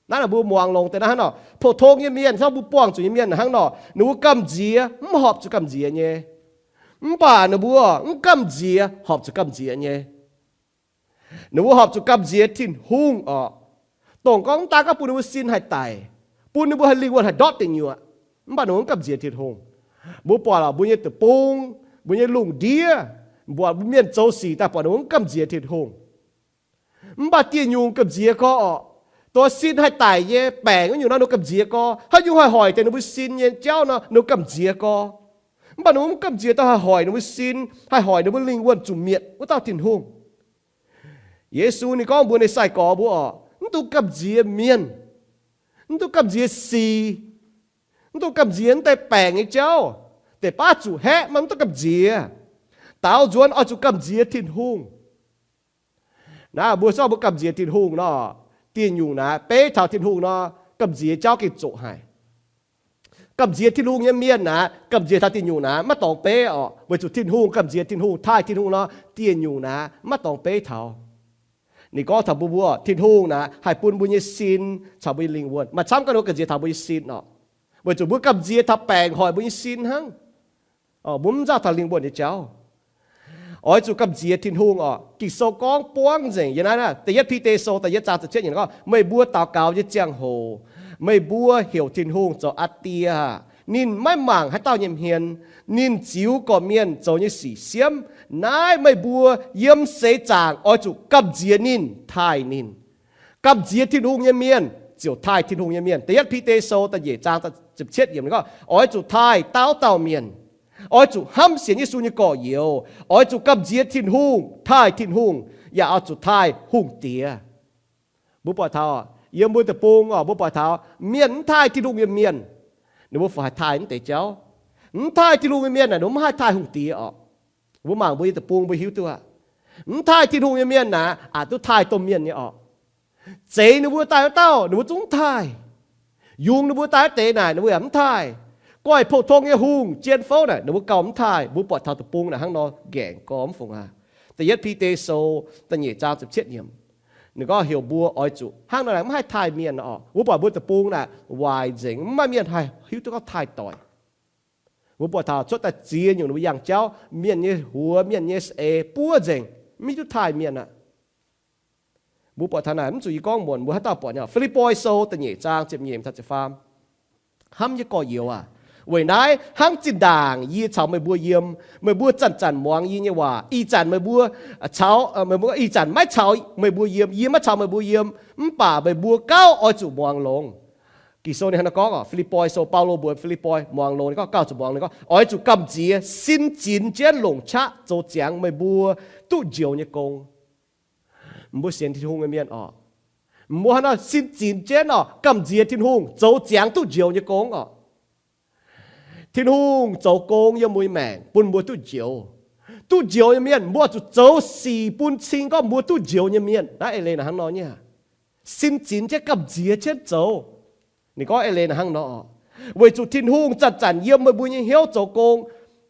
Naaiv naaic mbuo muangx longx deix naaiv hnangv nor, pou-tong nyei mienh, hnangv mbuo buangh zuqc nyei mienh hnangv nor, ninh mbuo gamh nziex mv horpc zuqc gamh nziex nyei. Mv baac ninh mbuo mv gamh nziex horpc zuqc gamh nziex nyei. Ninh mbuo horpc zuqc gamh nziex Tin-Hungh oc. Dongh gorngv mv daan gorngv bun ninh mbuo sin haih daic, bun ninh mbuo haih lingh wuonh haih ndortv deic nyuoqc, mv baac ninh mbuo mv gamh nziex Tin-Hungh. Mbuo buatc lorqc, mbuo nyei deic-bung, mbuo nyei lungh ndiev, mbuatc mbuo mienh zoux sic daaih buatc ninh mbuo mv gamh nziex Tin-Hungh. Mv baac dieh nyungc gamh nziex gorx oc. Dongh sin haih daic nyei baengc wuov nyungc nor ninh mbuo gamh nziex gorx. Haaix nyungc haih hoic deix ninh mbuo sin nyei jauv nor ninh mbuo gamh nziex gorx. Mv baac ninh mbuo mv gamh nziex dongh haih hoic ninh mbuo sin, haih hoic ninh mbuo lingh wuonh zuqc mietc wuov dauh Tin-Hungh. Yesu ninh gorngv mbuox ninh sai-gorx mbuo oc, mv dungx gamh nziex mienh, mv dungx gamh nziex sic, mv dungx gamh nziex mv deix baengc nyei jauv. Deix baav zuqc haeqv, mv dungx gamh nziex. Daaux nzuonx oix zuqc gamh nziex Tin-Hungh. Naaiv mbuo zorqv mbuo gamh nziex Tin-Hungh nor, dieh nyungc naaiv beiv taux Tin-Hungh nor, gamh nziex jauv gengh zoqc haic. Gamh nziex Tin-Hungh nyei mienh naaiv, gamh nziex taux dieh nyungc naaiv maiv dorngx beiv oc, weic zuqc Tin-Hungh, gamh nziex Tin-Hungh, taaih Tin-Hungh nor, dieh nyungc naaiv maiv dorngx beiv taux. Ninh gorngv taux mbuo, mbuo Tin-Hungh naaiv haih bun mbuo nyei sin caux mbuo nyei lingh wuonh. Maaih camv ganh ninh mbuo gamh nziex taux mbuo nyei sin oc, weic zuqc mbuo gamh nziex taux baengc hoic mbuo nyei sin hnangv. Mbuo mv nzauh taux lingh wuonh nyei jauv. Oix zuqc gamh nziex Tin-Hungh oc. Ging-Sou gorngv buangv nzengc yiem naaiv, Da'yietv Bide Sou da'yietv zaang ziepc cietv yiemc gorngv, meih mbuo daux gaux nyei ziangh hoc, meih mbuo heuc Tin-Hungh zoux Aa Die aah! Ninh maiv mangc haaix dauh nyei hmien. Ninh ziux gorqv-mienh zoux nyei sic siemv. Naaiv meih mbuo yiem seix zaangc oix zuqc gamh nziex ninh, taaih ninh. Gamh nziex Tin-Hungh nyei mienh ziouc taaih Tin-Hungh nyei mienh. Da'yietv Bide Sou da'nyeic zaang ziepc cietv yiemc gorngv, oix zuqc taaih dauh dauh mienh. Oix zuqc hnamv sienx Yesu nyei gorx-youz. Oix zuqc gamh nziex Tin-Hungh, taaih Tin-Hungh, yaac oix zuqc taaih hungh diex. Mbuo buatc taux yiem mbuo deic-bung oc, mbuo buatc taux mienh mv taaih Tin-Hungh nyei mienh, ninh mbuo fai haih taaih mv deix jauv? Mv taaih Tin-Hungh nyei mienh naaic ninh mbuo mv haih taaih hungh diex oc. Mbuo mangc mbuo nyei deic-bung mbuo hiuv duqv aqv. Mv taaih Tin-Hungh nyei mienh naaic aqc duqv taaih domh mienh nyei oc. Zeiz ninh mbuo daaih wuov dauh ninh mbuo zungv mv taaih. Yungz ninh mbuo daaih wuov deix naaic ninh mbuo yaac mv taaih. Goiv pou-tong nyei hungh jien fouv naaic ninh mbuo gauh mv taaih. Mbuo buatc taux deic-bung naaic hnangv nor ngaengc gormx fungx aqv. Da'yietv Bide Sou da'nyeic zaang ziepc cietv yiemc, ninh gorngv heuc mbuo oix zuqc hnangv nor naaic mv haih taaih mienh oc. Mbuo buatc mbuo deic-bung naaic waaic nzengc, mv maaih mienh haih hiuv duqv gorngv taaih doic. Mbuo buatc taux cuotv daaih ziex nyungc ninh mbuo yangh jauv, mienh nyei huox, mienh nyei saeng-eix buov nzengc, mv hiuv duqv taaih mienh aqv. Mbuo buatc taux naaic mv zuqc yie gorngv muonc, mbuo haaix dauh buatc nyei oc. Fi^lipv^poi Sou da'nyeic zaang ziepc nyeic taux ziepc faam. Hnamv nyei gorx-youz aac, weic naaiv hnangv zinh ndaangc yie caux meih mbuo yiem, meih mbuo zanc-zanc muangx yie nyei waac. Ih zanc meih mbuo caux, meih mbuo, ih zanc maiv caux meih mbuo yiem, yie maiv caux meih mbuo yiem, mv baac meih mbuo gauh oix zuqc muangx longx. Ging-Sou ninh hnangv naaiv gorngv oc, Fi^lipv^poi Sou, Baulo mbuox Fi^lipv^poi muangx longx, ninh gorngv gauh zuqc muangx, ninh gorngv oix zuqc gamh nziex sin zinx jienv longc qaqv zoux ziangx meih mbuo duqv njoux nyei gong. Mbuo sienx Tin-Hungh nyei mienh oc, mbuo hnangv nor sin zinx jienv oc, gamh nziex Tin-Hungh zoux ziangx duqv njoux nyei gong oc. Tin-Hungh zoux gong yiem mbuo nyei maengc bun mbuo duqv njoux. Duqv njoux nyei mienh mbuo zuqc zoux sic bun cing gorngv mbuo duqv njoux nyei mienh. Naaiv eix leiz naaic hnangv nor nyei, sin zinx jienv gamh nziex jienv zoux. Ninh gorngv eix leiz naaic hnangv nor, weic zuqc Tin-Hungh zanc-zanc yiem meih mbuo nyei hnyouv zoux gong,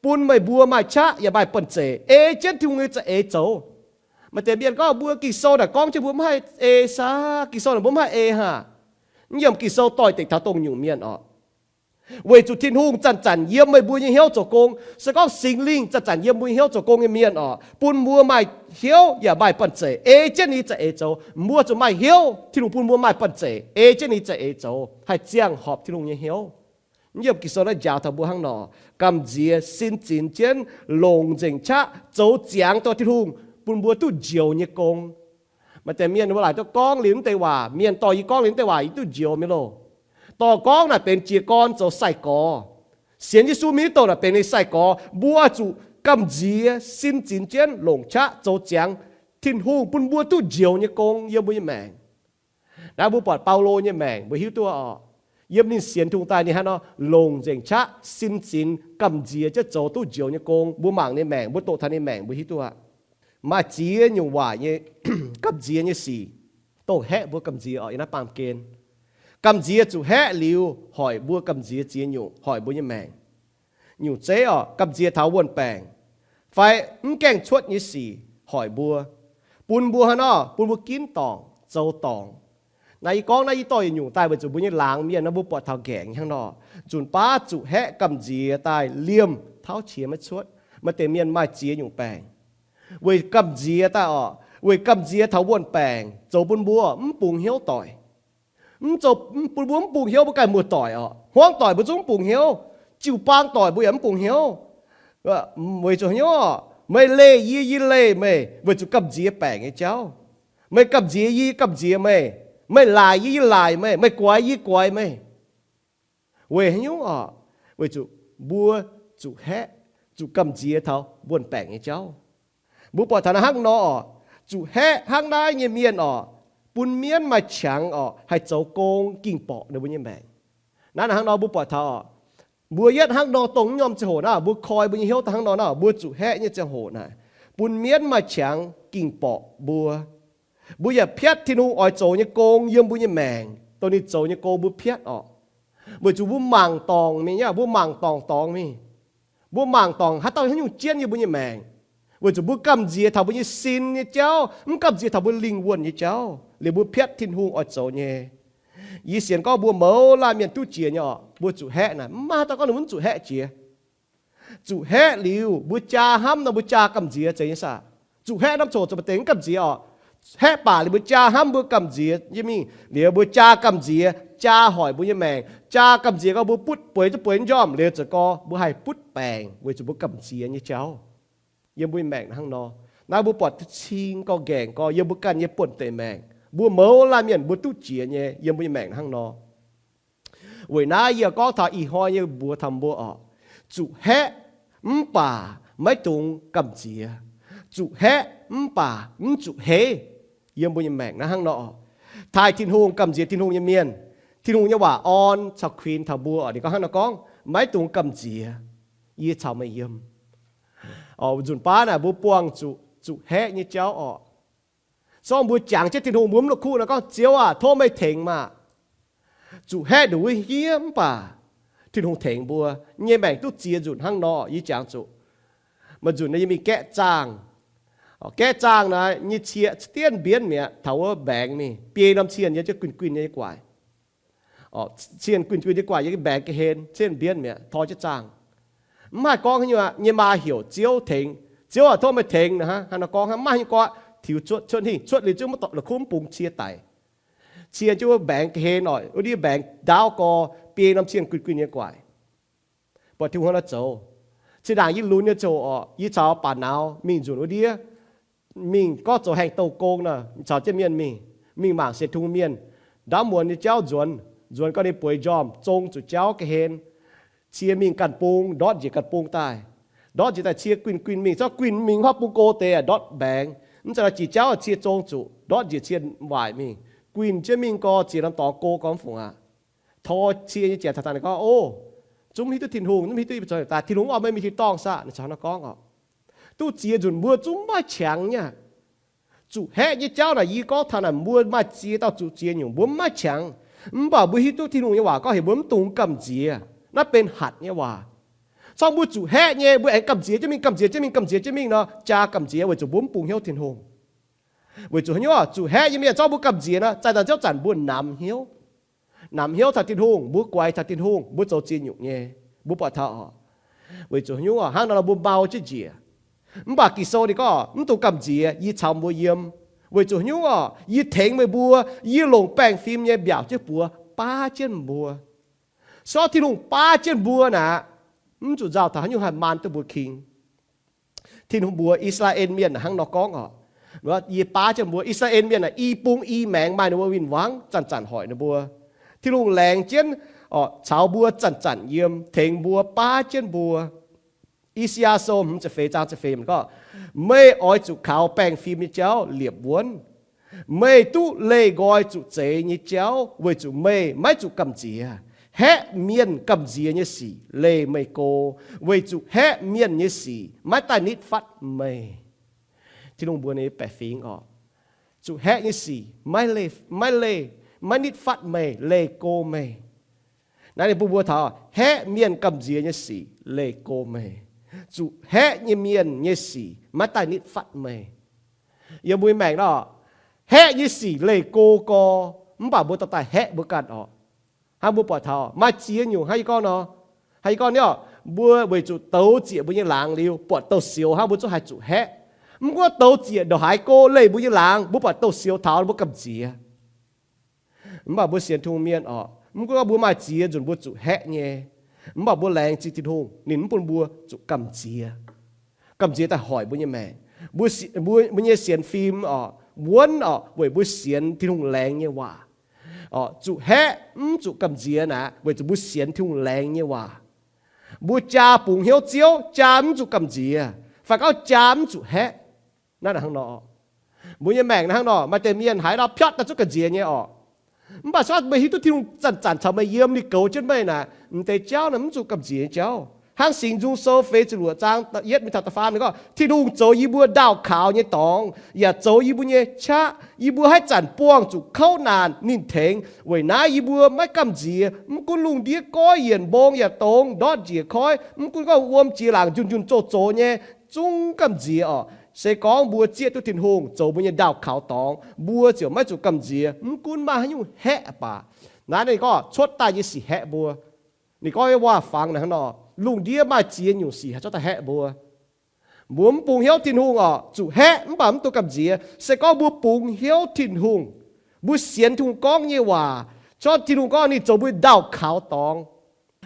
bun meih mbuo maaih qaqv yaac maaih banh zeic ei jienv Tin-Hungh nyei za'eix zoux. Maaih deix mienh gorngv mbuo Ging-Sou naaic gorngv jienv mbuo mv haih ei saah? Ging-Sou naaic mbuo mv haih ei haac? Yiem Ging-Sou doix-dekc taux dongh nyungc mienh oc. Weic zuqc Tin-Hungh zanc-zanc yiem meih mbuo nyei hnyouv zoux gong. Se gorngv Singx Lingh zanc-zanc yiem mbuo nyei hnyouv zoux gong nyei mienh oc, bun mbuo maaih hnyouv yaac maaih banh zeic ei jienv ninh za'eix zoux. Mbuo zuqc maaih hnyouv, Tin-Hungh bun mbuo maaih banh zeic ei jienv ninh za'eix zoux, haih ziangh horpc Tin-Hungh nyei hnyouv. Yiem Ging-Sou naaiv njaaux taux mbuo hnangv nor, gamh nziex sin zinx jienv longc nzengc qaqv zoux ziangx dorh Tin-Hungh bun mbuo duqv njoux nyei gong. Maaih deix mienh mbuo laaic duqv gorngv liuz mv deix waac, mienh dorh yie gorngv liuz mv deix waac yie duqv njoux mingh loh. Dorh gorngv naaic benx jiez gorn zoux sai-gorx. Sienx Yesu mingh mv douh naaic benx ninh sai-gorx. Mbuo zuqc gamh nziex sin zinx jienv longc qaqv zoux ziangx Tin-Hungh bun mbuo duqv njoux nyei gong yiem mbuo nyei maengc. Naaiv mbuo buatc Baulo nyei maengc mbuo hiuv duqv oc. Yiem ninh sienx Tin-Hungh daaih ninh hnangv nor longc nzengc qaqv sin zinx gamh nziex jienv zoux duqv njoux nyei gong. Mbuo mangc ninh maengc, mbuo doqc taux ninh maengc mbuo hiuv duqv aqv. Maaih ziex nyungc waaic nyei gamh nziex nyei sic dongh haeqv mbuo gamh nziex oc. Yiem naaiv baamh gen, gamh nziex zuqc haeqv liuz hoic mbuo gamh nziex ziex nyungc hoic mbuo nyei maengc. Nyungc zeiv oc, gamh nziex taux wuon-baengc fai mv gaengh cuotv nyei sic hoic mbuo, bun mbuo hnangv nor bun mbuo ginv dorngc zoux dorngc. Naaiv yie gorngv naaiv yie dorh yietc nyungc daaih weic zuqc mbuo nyei laangz mienh nor mbuo buatc taux nqaengc hnangv nor. Nzunc baav zuqc haeqv gamh nziex daaih liemh tauv qiex maiv cuotv. Maaih deix mienh maaih ziex nyungc baengc weic gamh nziex daaih oc, weic gamh nziex taux wuon-baengc zoux bun mbuo mv bungx hnyouv doic. Mv zoux, bun mbuo mv bungx hnyouv mbuo ganh muoz-doic oc. Hmuangv doic mbuo zungv mv bungx hnyouv. Jiu-baang doic mbuo yaac mv bungx hnyouv. Weic zuqc hnyouv oc, meih leih yie, yie leih meih weic zuqc gamh nziex baengc nyei jauv. Meih gamh nziex yie, yie gamh nziex meih. Meih laaic yie, yie laaic meih. Meih guaix yie, yie guaix meih. Weic hnyouv oc, weic zuqc mbuo zuqc haeqv, zuqc gamh nziex taux wuon-baengc nyei jauv. Mbuo buatc taux naaiv hnangv nor oc, zuqc haeqv hnangv naaiv nyei mienh oc, bun mienv maaih qangx oc haih zoux gong ging-borqc ninh mbuo nyei maengc. Naaiv hnangv nor mbuo buatc taux oc, mbuo yietv hnangv nor dongh mv norm ziangh hoc naaiv, mbuo koi mbuo nyei hnyouv daaih hnangv nor naaiv, mbuo zuqc haeqv nyei ziangh hoc naaiv, bun mienv maaih qangx ging-borqc mbuo. Mbuo yaac piatv Tin-Hungh oix zoux nyei gong yiem mbuo nyei maengc, dongh ninh zoux nyei gong mbuo piatv oc. Weic zuqc mbuo mangc dorngc mingh aqv, mbuo mangc dorngc dorngx mingh. Mbuo mangc dorngc haaix dauh haaix nyungc jienv yiem mbuo nyei maengc. Weic zuqc mbuo gamh nziex taux mbuo nyei sin nyei jauv, mv gamh nziex taux mbuo lingh wuonh nyei jauv. Liuz mbuo piatv Tin-Hungh oix zoux nyei. Yie sienx gorngv mbuo mouz laanh mienh duqv jiex nyei oc, mbuo zuqc haeqv naaic, mv maaih haaix dauh gorngv ninh mbuo mv zuqc haeqv jiex. Zuqc haeqv liuz mbuo jaa hnamv nor mbuo jaa gamh nziex zeiz nyei saah? Zuqc haeqv norm coc zuqc maaih deix mv gamh nziex oc. Haeqv baac liuz mbuo jaa hnamv mbuo gamh nziex nyei mingh. Liuz mbuo jaa gamh nziex, jaa hoic mbuo nyei maengc, jaa gamh nziex gorngv mbuo butv bueix duqv bueix njormh liuz zoux gorx mbuo haih butv baengc weic zuqc mbuo gamh nziex nyei jauv. Yiem mbuo nyei maengc hnangv nor. Naaiv mbuo buatc cing gorx nqaengc gorx yiem mbuo ganh nyei buonv-deic maengc. Mbuo mouz laanh mienh mbuo duqv jiex nyei yiem mbuo nyei maengc hnangv nor. Weic naaiv yie gorngv taux ih hnoi nyei mbuox taux mbuo oc, zuqc haeqv mv baac maiv dungx gamh nziex. Zuqc haeqv mv baac mv zuqc heiv. Yiem mbuo nyei maengc naaiv hnangv nor oc. Taaih Tin-Hungh, gamh nziex Tin-Hungh nyei mienh, Tin-Hungh nyei waac orn caux kuinx taux mbuo oc. Ninh gorngv hnangv nor gorngv, maiv dungx gamh nziex. Yie caux meih yiem. Nzunc baav naaic mbuo buangh zuqc, zuqc haeqv nyei jauv oc. Zorngv mbuo jangx jienv Tin-Hungh mbuo mv la'kuqv nor gorngv, Ziouv aac, tov meih tengx maah! Zuqc haeqv nduqc wuov hniev mv baac Tin-Hungh tengx mbuo nyei maengc duqv ziex nzunc hnangv nor yie jangx zuqc. Maaih nzunc yie mingh gaeqv zaangh. Gaeqv zaangh naaic nyei cie dienv mbienv mi'aqv, taux wuov mbaengx mingh biei norm cien yie jienv guinh guinh nyei guaaic. Cien guinh guinh nyei guaaic yie mbaengx ga'hlen cien mbienv mi'aqv, tor jienv zaangh. Mv haih gorngv haaix nyungc aqv. Nyei maa heuc Ziouv tengx. Ziouv aac, tov meih tengx. Hnangv nor gorngv, mv maaih haaix nyungc gorngv, tiux cuotv, cuotv hingh cuotv liuz zungv maiv dorngc la'kuqv mv bungx cie daic. Cie jienv wuov mbaengx ga'hlen oc, wuov ndiev mbaengx ndaauv gorx, biei norm cien guinh guinh nyei guaaic. Buatc Tin-Hungh hnangv nor zoux. Zinh ndaangc yie lunx nyei ziangh hoc oc, yie caux baac nauz mingh nzunc wuov ndiev, mingh gorngv zoux haengh douh gong nor, caux jienv mienh mingh, mingh mangc sienx Tin-Hungh mienh ndaamv muonz nyei jauv nzuonx. Nzuonx gau ninh bueix njormh, zong zuqc jauv ga'hlen. Cie mingh ganh bung, ndortv njiec ganh bung daaih. Ndortv njiec daaih cie guinh guinh mingh, zorqv guinh mingh hopv bung go deix aqv, ndortv mbaengx. Mv zeiz nor jiex jauv cie zong zuqc, ndortv njiec cie waaic mingh. Guinh jienv mingh gau, ziex norm dorngx go gau mv fungc aqv. Tor cie nyei jiex taux daaih ninh gorngv, O, zungv mv hiuv duqv Tin-Hungh, zungv mv hiuv duqv yie mbuo zoux daaih, Tin-Hungh orqc, meih mingh tin-dorngh saah? Ninh caux hnangv nor gorngv oc. Duqv ziex nzunc mbuo zungv mv maaih qangx nyei. Zuqc haeqv nyei jauv naaic yie gorngv taux naaic mbuo maaih ziex dauh zuqc ziex nyungc mbuo mv maaih qangx. Mv baac mbuo hiuv duqv Tin-Hungh nyei waac gorngv heuc mbuo mv dungx gamh nziex. Naaiv benx hatc nyei waac. Zorngv mbuo zuqc haeqv nyei, mbuo aengx gamh nziex jienv mingh, gamh nziex jienv mingh, gamh nziex jienv mingh nor, jaa gamh nziex weic zuqc mbuo mv bungx hnyouv Tin-Hungh. Weic zuqc haaix nyungc oc? Zuqc haeqv nyei mienh zorngv mbuo gamh nziex nor, zaih daaih ziouv zanc mbuo namx hnyouv. Namx hnyouv taux Tin-Hungh, mbuo guaix taux Tin-Hungh, mbuo zoux ziex nyungc nyei. Mbuo buatc taux oc. Weic zuqc haaix nyungc oc? Hnangv nor nor mbuo mau jienv njiec. Mv baac Ging-Sou ninh gorngv, Mv dungx gamh nziex, yie caux mbuo yiem. Weic zuqc haaix nyungc oc? Yie tengx meih mbuo, yie longc baengh fim nyei mbiaauc jienv buoz baav jienv mbuo. Se gorngv Tin-Hungh baav jienv mbuo naaic, mv zuqc nzauh taux haaix nyungc haih maan duqv mbuo king. Tin-Hungh mbuox I^saa^laa^en Mienh hnangv nor gorngv oc. Yie baav jienv mbuo, I^saa^laa^en Mienh aah, i bung i maengx maaih ninh mbuo win-wangv, zanc-zanc hoic ninh mbuo. Tin-Hungh laengz jienv caux mbuo zanc-zanc yiem, tengx mbuo, baav jienv mbuo. I^saa^yaa Sou hmz ziepc feix zaang ziepc feix gorngv, meih oix zuqc kaux baengh fim nyei jauv liepc wuonv. Meih duqv leih nqoi zuqc zeix nyei jauv weic zuqc meih maiv zuqc gamh nziex. Haeqv mienh gamh nziex nyei sic leih meih go, weic zuqc haeqv mienh nyei sic maiv daaih nitv fatv meih. Tin-Hungh mbuox ninh baeqc fingx oc, zuqc haeqv nyei sic maiv leih, maiv leih, maiv nitv fatv meih, leih go meih. Naaiv ninh bun mbuo taux haeqv mienh gamh nziex nyei sic leih go meih. Zuqc haeqv nyei mienh nyei sic maiv daaih nitv fatv meih. Yiem mbuo nyei maengc nor, haeqv nyei sic leih go gorx, mv baac mbuo dorh daaih haeqv mbuo ganh oc. Hnangv mbuo buatc taux maaih ziex nyungc hnangv yie gorngv nor, hnangv yie gorngv nor, mbuo weic zuqc douz ziec mbuo nyei laangz liuz buatc douz-sioux hnangv, mbuo zungv haih zuqc haeqv. Mv gunv douz ziec ndongc haaix go leih mbuo nyei laangz, mbuo buatc douz-sioux taux, mbuo gamh nziex. Mv baac mbuo sienx Tin-Hungh mienh oc, mv gunv mbuo maaih ziex nzunc mbuo zuqc haeqv nyei, mv baac mbuo laengz zingh Tin-Hungh, ninh mv bun mbuo zuqc gamh nziex. Gamh nziex daaih hoic mbuo nyei maengc. Mbuo, mbuo nyei sienx fim oc, wuonv oc, weic mbuo sienx Tin-Hungh laengz nyei waac. Zuqc haeqv mv zuqc gamh nziex naaic, weic zuqc mbuo sienx Tin-Hungh laengz nyei waac. Mbuo jaa bungx hnyouv Ziouv, jaa mv zuqc gamh nziex, fai gorngv jaa mv zuqc haeqv. Naaiv hnangv nor, mbuo nyei maengc hnangv nor, maaih deix mienh haiz nor piatv daaih zungv gamh nziex nyei oc. Mv baac se gorngv meih hiuv duqv Tin-Hungh zanc-zanc caux meih yiem, ninh goux jienv meih naaic, m'deix jauv naaiv mv zuqc gamh nziex nyei jauv. Hnangv Singx Nzung Sou feix ziepc luoqc zaang yietv mingh taux da'faam ninh gorngv, Tin-Hungh zoux yie mbuo ndaauh kaux nyei dorngx, yaac zoux yie mbuo nyei qaqv. Yie mbuo haaix zanc buangh zuqc kouv naanc, ninh tengx. Weic naaiv yie mbuo maiv gamh nziex. Mv gunv lungh ndiev goiv yienc mbong yaac dongz ndortv njiec koiv, mv gunv gorngv wuom jiex laangc njunh njunh zoh zox nyei, zungv gamh nziex oc. Se gorngv mbuo zieqv duqv Tin-Hungh zoux mbuo nyei ndaauh kaux dorngx, mbuo ziouc maiv zuqc gamh nziex, mv gunv maaih haaix nyungc haeqv baac. Naaiv ninh gorngv cuotv daaih nyei sic haeqv mbuo. Ninh gorngv nyei waac-fangx naaiv hnangv nor, lungh ndiev maaih ziex nyungc sic haih cuotv daaih haeqv mbuo. Mbuo mv bungx hnyouv Tin-Hungh oc, zuqc haeqv mv baac mv dungx gamh nziex. Se gorngv mbuo bungx hnyouv Tin-Hungh, mbuo sienx Tin-Hungh gorngv nyei waac, se gorngv Tin-Hungh gorngv ninh zoux mbuo ndaauh kaux dorngx.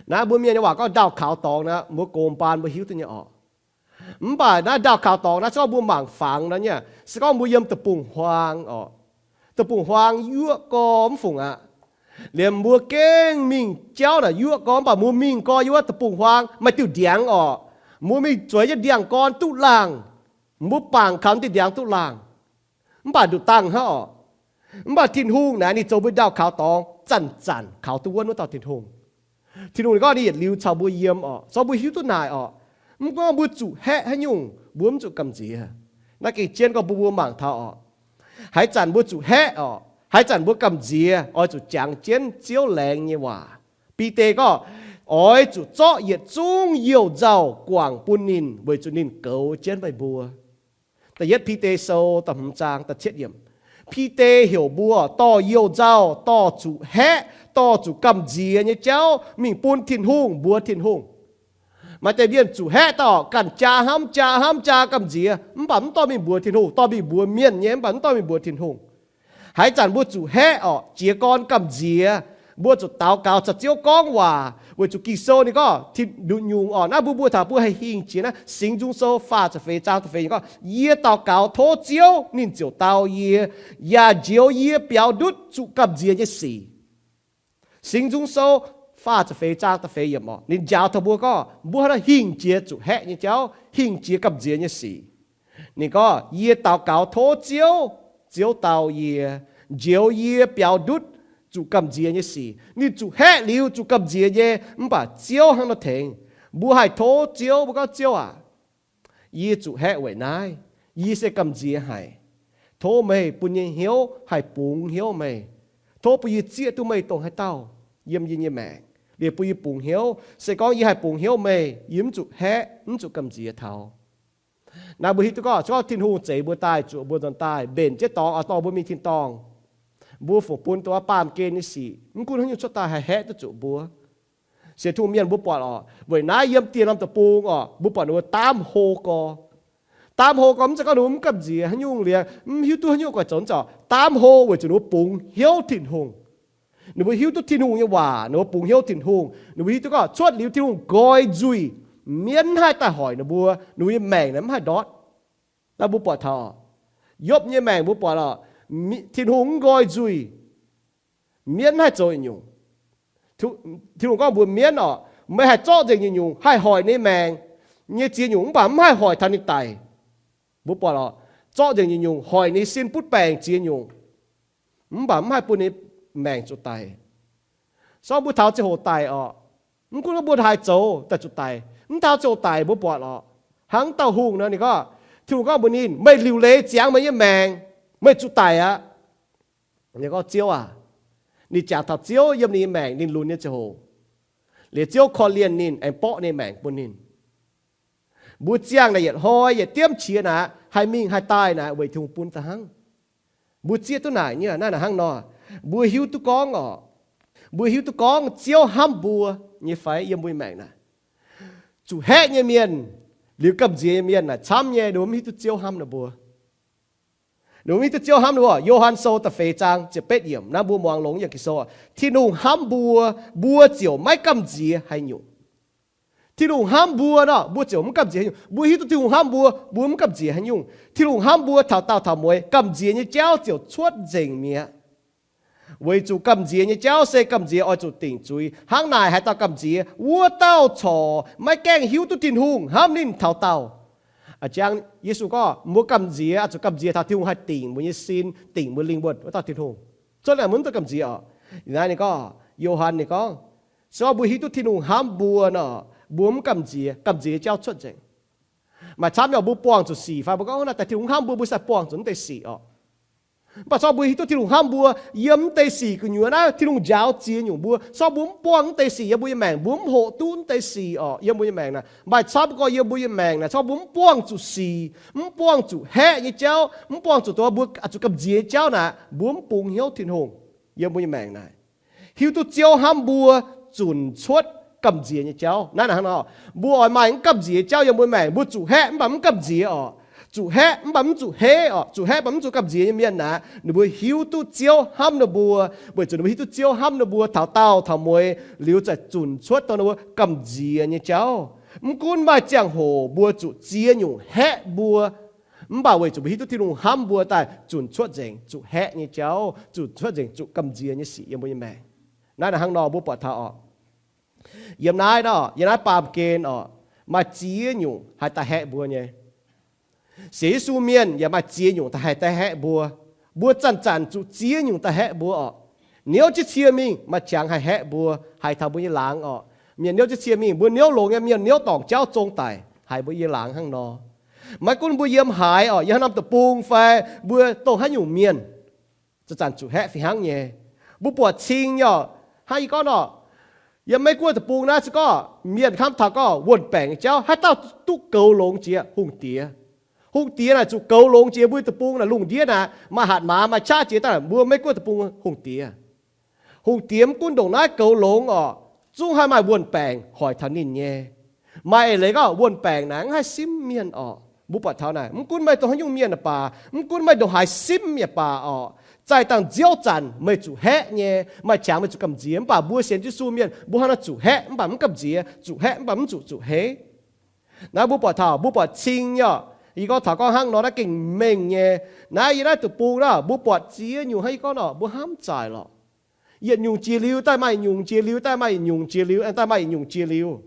Naaiv mbuo mienh nyei waac gorngv ndaauh kaux dorngx naaiv, mbuo gox mbaan mbuo hiuv duqv nyei oc. Mv baac naaiv ndaauh kaux dorngx naaiv, se gorngv mbuo mangc fangx nor nyei, se gorngv mbuo yiem deic-bung-huaang oc, deic-bung-huaang yuoqv gorx mv fungc aqv. Liemh mbuo gengh mingh jauv naaic yuoqv gorx, mv baac mbuo mingh gorx yiem wuov deic-bung-huaang maaih diuh ndiangx oc. Mbuo mingh zueiz nyei ndiangx-gorn duqv laangh, mbuo bangc kaux diuh ndiangx duqv laangh, mv baac nduqc dangh hnangv oc. Mv baac Tin-Hungh naaic ninh zoux mbuo ndaauh kaux dorngx, zanc-zanc kaux duqv wuonv wuov dauh Tin-Hungh. Tin-Hungh ninh gorngv ninh yietc liuz caux mbuo yiem oc, se gorngv mbuo hiuv duqv naaic oc. Mv gunv mbuo zuqc haeqv haaix nyungc, mbuo mv zuqc gamh nziex. Naaiv gengh jienv gorngv mbuo, mbuo mangc taux oc, haaix zanc mbuo zuqc haeqv oc, haaix zanc mbuo gamh nziex, oix zuqc jangx jienv Ziouv laengz nyei waac. Bide gorngv, oix zuqc zorqv yietc zungv youh nzauh guangc bun ninh weic zuqc ninh goux jienv meih mbuo. Da'yietv Bide Sou da'hmz zaang da'cietv yiemc. Bide heuc mbuo dorh youh nzauh, dorh zuqc haeqv, dorh zuqc gamh nziex nyei jauv mingh bun Tin-Hungh, mbuox Tin-Hungh. Maaih deix mienh zuqc haeqv daaih oc, ganh jaa hnamv, jaa hnamv, jaa gamh nziex, mv baac mv dorh mingh mbuox Tin-Hungh, dorh mingh mbuox mienh nyei, mv baac mv dorh mingh mbuox Tin-Hungh. Haaix zanc mbuo zuqc haeqv oc, jiez gorn gamh nziex, mbuo zuqc daux gaux caux Ziouv gorngv waac, weic zuqc Ging-Sou ninh gorngv, nduqc nyungc oc, naaiv mbuo mbuo taux mbuo haih hingh jiex naaiv Singx Nzung Sou faah ziepc feix zaang da'feix yiemc gorngv, yie daux gaux tov Ziouv, ninh ziouc dau yie, yaac njoux yie biaux ndutv zuqc gamh nziex nyei sic. Singx Nzung Sou faah ziepc feix zaang da'feix yiemc oc, ninh njaaux taux mbuo gorngv mbuo haaix nor hingh jiex zuqc haeqv nyei jauv, hingh jiex gamh nziex nyei sic. Ninh gorngv, yie daux gaux tov Ziouv, Ziouv dau yie, njoux yie biaux ndutv zuqc gamh nziex nyei sic. Ninh zuqc haeqv liuz zuqc gamh nziex nyei, mv baac Ziouv hnangv nor tengx. Mbuo haih tov Ziouv, mbuo gorngv, Ziouv aac, yie zuqc haeqv weic naaiv, yie se gamh nziex haic. Tov meih bun yie hnyouv haih bungx hnyouv meih. Tov bun yie zieqv duqv meih dongh haaix dauh yiem yie nyei maengc, liemh bun yie bungx hnyouv. Se gorngv yie haih bungx hnyouv meih, yie mv zuqc haeqv, mv zuqc gamh nziex taux. Naaiv mbuo hiuv duqv gorngv, se gorngv Tin-Hungh zeix mbuo daaih, zuoqc mbuo nzuonx daaih, mbenc jienv dorngx oix dorh mbuo mingh tin-dorngh, mbuo fungc bun dongh wuov baamh gen nyei sic, mv gunv haaix nyungc cuotv daaih haih haeqv duqv zuqc mbuo. Sienx Tin-Hungh mienh mbuo buatc oc, weic naaiv yiem dieh norm deic-bung oc, mbuo buatc ninh mbuo daamv hlo gorx. Daamv hlo gorx mv zeiz gorngv ninh mbuo mv gamh nziex haaix nyungc liuz, mv hiuv duqv haaix nyungc guaix zoux, mv zeiz. Daamv hlo weic zuqc ninh mbuo bungx hnyouv Tin-Hungh. Ninh mbuo hiuv duqv Tin-Hungh nyei waac, ninh mbuo bungx hnyouv Tin-Hungh, ninh mbuo hiuv duqv gorngv cuotv liuz Tin-Hungh nqoi nzuih, mienv mv haih daaih hoic ninh mbuo, ninh mbuo nyei maengc naaiv mv haih ndortv. Naaiv mbuo buatc taux Yopv nyei maengc mbuo buatc oc, Tin-Hungh mv nqoi nzuih, mienv mv haih zoux nyungc. Tin-Hungh gorngv mbuox mienv oc, meih haih zorqv nzengc nyungc-nyungc haih hoic ninh maengc nyei ziex nyungc mv baac mv haih hoic taux ninh daic. Mbuo buatc oc, zorqv nzengc nyungc-nyungc hoic ninh sin butv baengc ziex nyungc, mv baac mv haih bun ninh maengc zuqc daic. Sorng mbuo taux ziangh hoc daic oc, mv gunv mbuo haaix zoux daaih zuqc daic, mv taux ziangh hoc daic mbuo buatc oc, hnangv dauh hungh nor ninh gorngv, Tin-Hungh gorngv mbuox ninh, meih liuc leiz ziangx meih nyei maengc, meih zuqc daic aqv. Ninh gorngv, Ziouv aac, ninh jangx taux Ziouv yiem ninh nyei maengc ninh lunx nyei ziangh hoc, liuz Ziouv korv-lienh ninh aengx borqv ninh maengc bun ninh. Mbuo ziangh naaic yietc hnoi yietc diemv qiex naaic, haih mingh haih daaih naaic weic Tin-Hungh bun daaih hnangv. Mbuo zieqv duqv naaic nyei, naaiv naaic hnangv nor, mbuo hiuv duqv gorngv oc, mbuo hiuv duqv gorngv Ziouv hnamv mbuo nyei fai yiem mbuo nyei maengc naaic. Zuqc haeqv nyei mienh, liuz gamh nziex nyei mienh naaic camv nyei, ninh mbuo mv hiuv duqv Ziouv hnamv ninh mbuo. Ninh mbuo mv hiuv duqv Ziouv hnamv ninh mbuo. Yo^han Sou da'feix zaang ziepc betv yiemc naaiv mbuo muangx longx yiem Ging-Sou, Tin-Hungh hnamv mbuo, mbuo ziouc maiv gamh nziex haaix nyungc. Tin-Hungh hnamv mbuo nor, mbuo ziouc mv gamh nziex haaix nyungc. Mbuo hiuv duqv Tin-Hungh hnamv mbuo, mbuo mv gamh nziex haaix nyungc. Tin-Hungh hnamv mbuo taux daauh taux mueiz, gamh nziex nyei jauv ziouc cuotv nzengc mi'aqv. Weic zuqc gamh nziex nyei jauv se gamh nziex oix zuqc dingc zuiz. Hnangv naaic haaix dauh gamh nziex, wuov dauh corc maiv gaengh hiuv duqv Tin-Hungh hnamv ninh taux daauh. A'jang Yesu gorngv mbuo gamh nziex, oix zuqc gamh nziex taux Tin-Hungh haih dingc mbuo nyei sin, dingc mbuo lingh wuonh wuov dauh Tin-Hungh. Cuotv naaic mbuo mv duqv gamh nziex oc. Naaiv ninh gorngv, Yo^han ninh gorngv, se gorngv mbuo hiuv duqv Tin-Hungh hnamv mbuo nor, mbuo mv gamh nziex, gamh nziex nyei jauv cuotv nzengc. Maaih camv nyei mbuo buangh zuqc sic fai mbuo gorngv naaiv daaih Tin-Hungh hnamv mbuo, mbuo sai buangh zuqc mv deix sic oc. Mv baac se gorngv mbuo hiuv duqv Tin-Hungh hnamv mbuo, yiem mv deix sic gu'nyuoz naaiv Tin-Hungh njaaux ziex nyungc mbuo. Se gorngv mbuo mv buangh mv deix sic yiem mbuo nyei maengc, mbuo mv hoqc duqv mv deix sic oc yiem mbuo nyei maengc naaic. Maaih camv gorngv yiem mbuo nyei maengc naaic, se gorngv mbuo mv buangh zuqc sic, mv buangh zuqc haeqv nyei jauv, mv buangh zuqc dongh mbuo zuqc gamh nziex nyei jauv naaic, mbuo mv bungx hnyouv Tin-Hungh yiem mbuo nyei maengc naaic. Hiuv duqv Ziouv hnamv mbuo zunc cuotv gamh nziex nyei jauv. Naaiv naaic hnangv nor, mbuo oix maaih mv gamh nziex nyei jauv yiem mbuo maengc, mbuo zuqc haeqv mv baac mv gamh nziex oc. Zuqc haeqv mv baac mv zuqc heiv oc. Zuqc haeqv mv baac mv zuqc gamh nziex nyei mienh naaic, ninh mbuo hiuv duqv Ziouv hnamv ninh mbuo. Weic zuqc ninh mbuo hiuv duqv Ziouv hnamv ninh mbuo taux daauh taux mueiz liuz, za'gengh zunc cuotv dongh ninh mbuo gamh nziex nyei jauv. Mv gunv maaih ziangh hoc mbuo zuqc ziex nyungc haeqv mbuo, mv baac weic zuqc mbuo hiuv duqv Tin-Hungh hnamv mbuo daaih zunc cuotv nzengc zuqc haeqv nyei jauv, zunc cuotv nzengc zuqc gamh nziex nyei sic yiem mbuo nyei maengc. Naaiv naaic hnangv nor mbuo buatc taux oc, yiem naaiv nor, yiem naaiv baamh gen oc, maaih ziex nyungc haih daaih haeqv mbuo nyei. Sienx Yesu mienh yaac maaih ziex nyungc daaih haih daaih haeqv mbuo. Mbuo zanc-zanc zuqc ziex nyungc daaih haeqv mbuo oc. Niouv jienv cie mingh maaih qangx haih haeqv mbuo, haiz taux mbuo nyei laangz oc. Mienh niouv jienv cie mingh, mbuo niouv longx nyei, mienh niouv dorngc jauv zong daic, haiz mbuo nyei laangz hnangv nor. Maiv gunv mbuo yiem haaix oc, yiem haaix norm deic-bung fai mbuo dongh haaix nyungc mienh, zanc-zanc zuqc haeqv fih hnangv nyei. Mbuo buatc cing nyei oc. Hnangv yie gorngv nor, yiem Meiv Guoqv deic-bung naaiv se gorngv mienh hnamv taux gorngv wuonh baengc nyei jauv, haaix dauh duqv goux longx jiex? Hungh diex. Hungh diex naaic zuqc goux longx jiex mbuo deic-bung naaic. Lungh ndiev naaic maaih hatc maaz maaih qaqv jiex daaih, mbuo Meiv Guoqv deic-bung hungh diex. Hungh diex mv gunv ndongc naaiv goux longx oc, zungv haih maaih wuonh baengc hoic taux ninh nyei. Maaih eix leiz gorngv wuonh baengc naaic mv haih simv mienh oc. Mbuo buatc taux naaic, mv gunv meih dongh haaix nyungc mienh baac, mv gunv meih ndongc haaix simv yaac baac oc, zaih dangh nziouv zanc meih zuqc haeqv nyei. Maaih qangx meih zuqc gamh nziex, mv baac mbuo sienx Yesu mienh mbuo hnangv naaiv zuqc haeqv mv baac mv gamh nziex, zuqc haeqv mv baac mv zuqc zuqc heiv. Naaiv mbuo buatc taux, mbuo buatc cing nyei oc. Yie gorngv taux gorngv hnangv nor naaiv gengh mengh nyei. Naaiv yie naaiv deic-bung naaiv mbuo buatc ziex nyungc hnangv yie gorngv nor mbuo hnamv zaaic lorqc. Yietc nyungc jiex liuz daaih maaih yietc nyungc jiex liuz daaih maaih yietc nyungc jiex liuz daaih maaih yietc nyungc jiex liuz.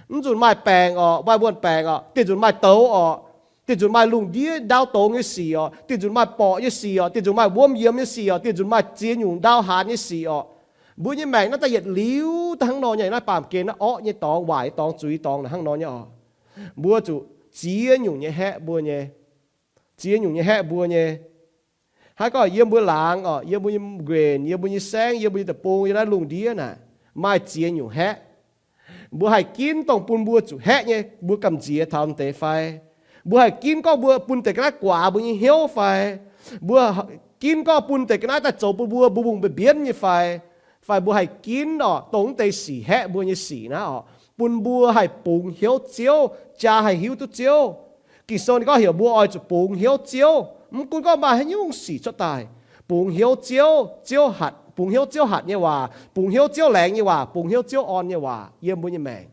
Mv nzunc maaih baengc oc, maaih wuonh baengc oc, diex nzunc maaih douz oc, diex nzunc maaih lungh ndiev ndau dongz nyei sic oc, diex nzunc maaih borqc nyei sic oc, diex nzunc maaih wuom yiemx nyei sic oc, diex nzunc maaih ziex nyungc ndau haanz nyei sic oc. Mbuo nyei maengc naaiv daaih yietc liuz daaih hnangv nor nyei, naaiv baamh gen naaiv orqv nyei dorngx, waaic nyei dorngx, zuiz dorngx naaiv hnangv nor nyei oc. Mbuo zuqc ziex nyungc nyei haeqv mbuo nyei. Ziex nyungc nyei haeqv mbuo nyei. Haaix gorngv yiem mbuo laangz oc, yiem mbuo nyei nquenc, yiem mbuo nyei saengv, yiem mbuo nyei deic-bung, yiem naaiv lungh ndiev naaic, maaih ziex nyungc haeqv. Mbuo haih ginv dongh bun mbuo zuqc haeqv nyei, mbuo gamh nziex taux deix fai? Mbuo haih ginv gorngv mbuo bun deix ga'naaiv guaax mbuo nyei hnyouv fai? Mbuo ginv gorngv bun deix ga'naaiv daaih zoux bun mbuo mbungh-mbungh mbienv nyei fai? Fai mbuo haih ginv oc, dongh deix sic haeqv mbuo nyei sic naaiv oc, bun mbuo haih bungx hnyouv Ziouv, jaa haih hiuv duqv Ziouv. Ging-Sou ninh gorngv heuc mbuo oix zuqc bungx hnyouv Ziouv, mv gunv gorngv maaih haaix nyungc sic cuotv daaih, bungx hnyouv Ziouv. Ziouv hatc Bungx hnyouv Ziouv hatc nyei waac, bungx hnyouv Ziouv laengz nyei waac, bungx hnyouv Ziouv orn nyei waac yiem mbuo nyei maengc,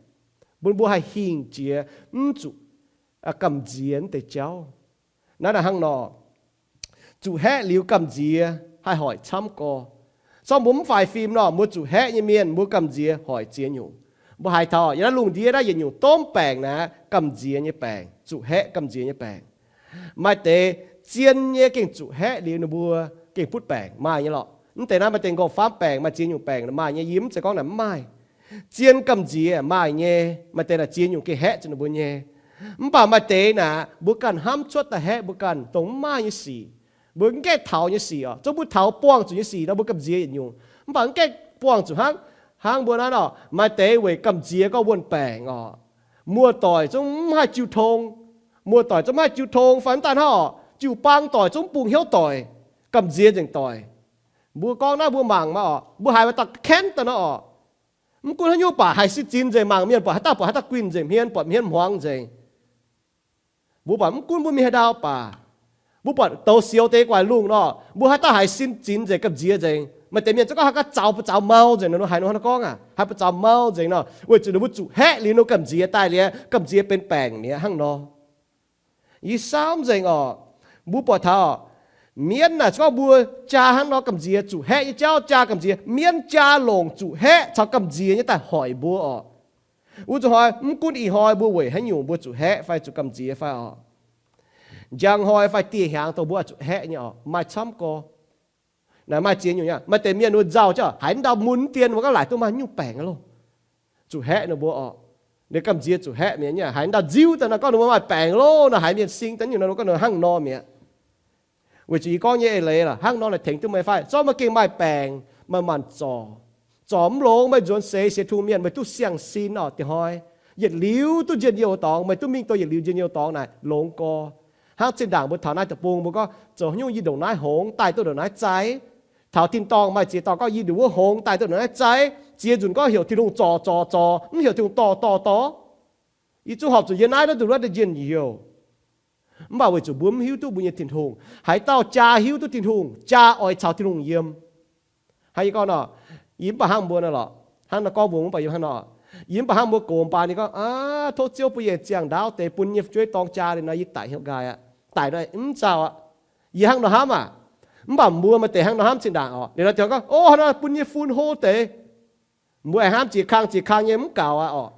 bun mbuo haih hingh jiex, mv zuqc gamh nziex mv deix jauv. Naaiv naaic hnangv nor, zuqc haeqv liuz gamh nziex haih hoic camv gorx. Corc mbuo mv faix fim nor, mbuo zuqc haeqv nyei mienh mbuo gamh nziex hoic ziex nyungc. Mbuo haiz taux yiem naaiv lungh ndiev naaiv yietc nyungc domh baengc naaic gamh nziex nyei baengc, zuqc haeqv gamh nziex nyei baengc. Maaih deix zien nyei gengh zuqc haeqv liuz ninh mbuo gengh butv baengc, maaih nyei lorqc. Mv deix naaiv maaih deix nqox-faamv baengc, maaih ziex nyungc baengc maaih nyei, yie mv zeiz gorngv naaic mv maaih. Zien gamh nziex maaih nyei, maaih deix naaic ziex nyungc gengh haeqv zuqc ninh mbuo nyei. Mv baac maaih deix naaic mbuo ganh hnamv cuotv daaih haeqv mbuo ganh dongh mv maaih nyei sic, mbuo mv gaengh taux nyei sic oc. Zungv mbuo taux buangh zuqc nyei sic nor mbuo gamh nziex yietc nyungc. Mv baac mv gaengh buangh zuqc hnangv, hnangv mbuo naaiv nor, maaih deix weic gamh nziex gorngv wuonh baengc oc. Muoz-doic zungv mv haih jiu tong, muoz-doic zungv mv haih jiu tong fai mv daaih hnangv oc, jiu-baang doic zungv bungx hnyouv doic, gamh nziex nzengc doic. Mbuo gorngv naaiv mbuo mangc maah oc, mbuo haiz maaih dauh kaenv daaih nor oc, mv gunv haaix nyungc baac haiz sin zinx nzengc, mangc mienh buatc haaix dauh buatc haaix dauh guinh nzengc, hmien buatc hmien hmuangx nzengc. Mbuo buatc mv gunv mbuo mingh haaix ndau baac, mbuo buatc douz sioux deix gu'nguaaic lungh nor, mbuo haaix dauh haiz sin zinx nzengc, gamh nziex nzengc. Maaih deix mienh zungv gorngv haaix gaax zaux buoz zaux mau nzengc nor, haaix nor gorngv aac, haaix buoz zaux mau nzengc nor, weic zuqc ninh mbuo zuqc haeqv liuz ninh gamh nziex daaih liuz, gamh nziex benx baengc mi'aqv hnangv nor. Yie saauv nzengc oc. Mbuo buatc taux mienv naaic gorngv mbuo jaa hnangv nor gamh nziex, zuqc haeqv nyei jauv jaa gamh nziex, mienv jaa longc zuqc haeqv caux gamh nziex nyei daaih hoic mbuo oc. Wuov zuqc hnoi mv gunv ih hnoi mbuo weic haaix nyungc mbuo zuqc haeqv fai zuqc gamh nziex fai oc, njang hnoi fai dieh hnyangx dongh mbuo zuqc haeqv nyei oc, maaih camv gorx. Naaic maaih ziex nyungc nyei. Maaih deix mienh wuov nzauh jienv haiz ndau mun dien mbuo gorngv laaic duqv maaih nyungc baengc loh, zuqc haeqv ninh mbuo oc. Ninh gamh nziex zuqc haeqv mi'aqv. Haiz ndau nziu daaih nor gorngv ninh mbuo maaih baengc loh nor, haiz mienh sing daaih nyungc nor gorngv ninh hnangv nor mi'aqv. Weic zuqc yie gorngv nyei eix leiz lorqc, hnangv nor naaic tengx duqv meih fai? Zorqv meih gengh maaih baengc, maaih maanc zorc, zorc mv longx meih nzuonx seix sienx tungh mienh meih duqv siang-sin oc. Dieh hnoi yietc liuz duqv njien-youh dorngx, meih duqv mingh dongh yietc liuz njien-youh dorngx naaic longx gorx. Hnangv zinh ndaangc mbuo taux naaiv deic-bung mbuo gorngv zoux haaix nyungc yie ndongc naaiv hngongx daaih duqv ndongc naaiv zai. Taux tin-dorngh maaih ziex dauh gorngv yie ndongc wuov hngongx daaih duqv ndongc naaiv zai. Ziex nzunc gorngv heuc Tin-Hungh zorc zorc zorc, mv heuc Tin-Hungh dorh dorh dorh. Yie zungv horpc zuqc yie naaiv naaiv nduqc wuov deix njien-youh. Mv baac weic zuqc mbuo mv hiuv duqv mbuo nyei Tin-Hungh. Haaix dauh jaa hiuv duqv Tin-Hungh, jaa oix caux Tin-Hungh yiem. Hnangv yie gorngv nor, yie mv baac hnangv mbuo nor lorqc, hnangv nor gorngv mbuo mv baac yie hnangv nor, yie mv baac hnangv mbuo gox mbaanh ninh gorngv, aav, tov Ziouv bun yie ziangh ndaauv deix bun nyei fu'jueiv dorng jaa liuz nor yie daic hnyouv nqaai aqv. Daic nor mv nzauh aqv. Yie hnangv nor hnamv aac. Mv baac mbuo maaih deix hnangv nor hnamv zinh ndaangc oc. Liuz nor ziouc gorngv, o, hnangv nor bun nyei fun hlo deix. Mbuo aengx hnamv jiex kang jiex kang nyei mv gaux aqv oc.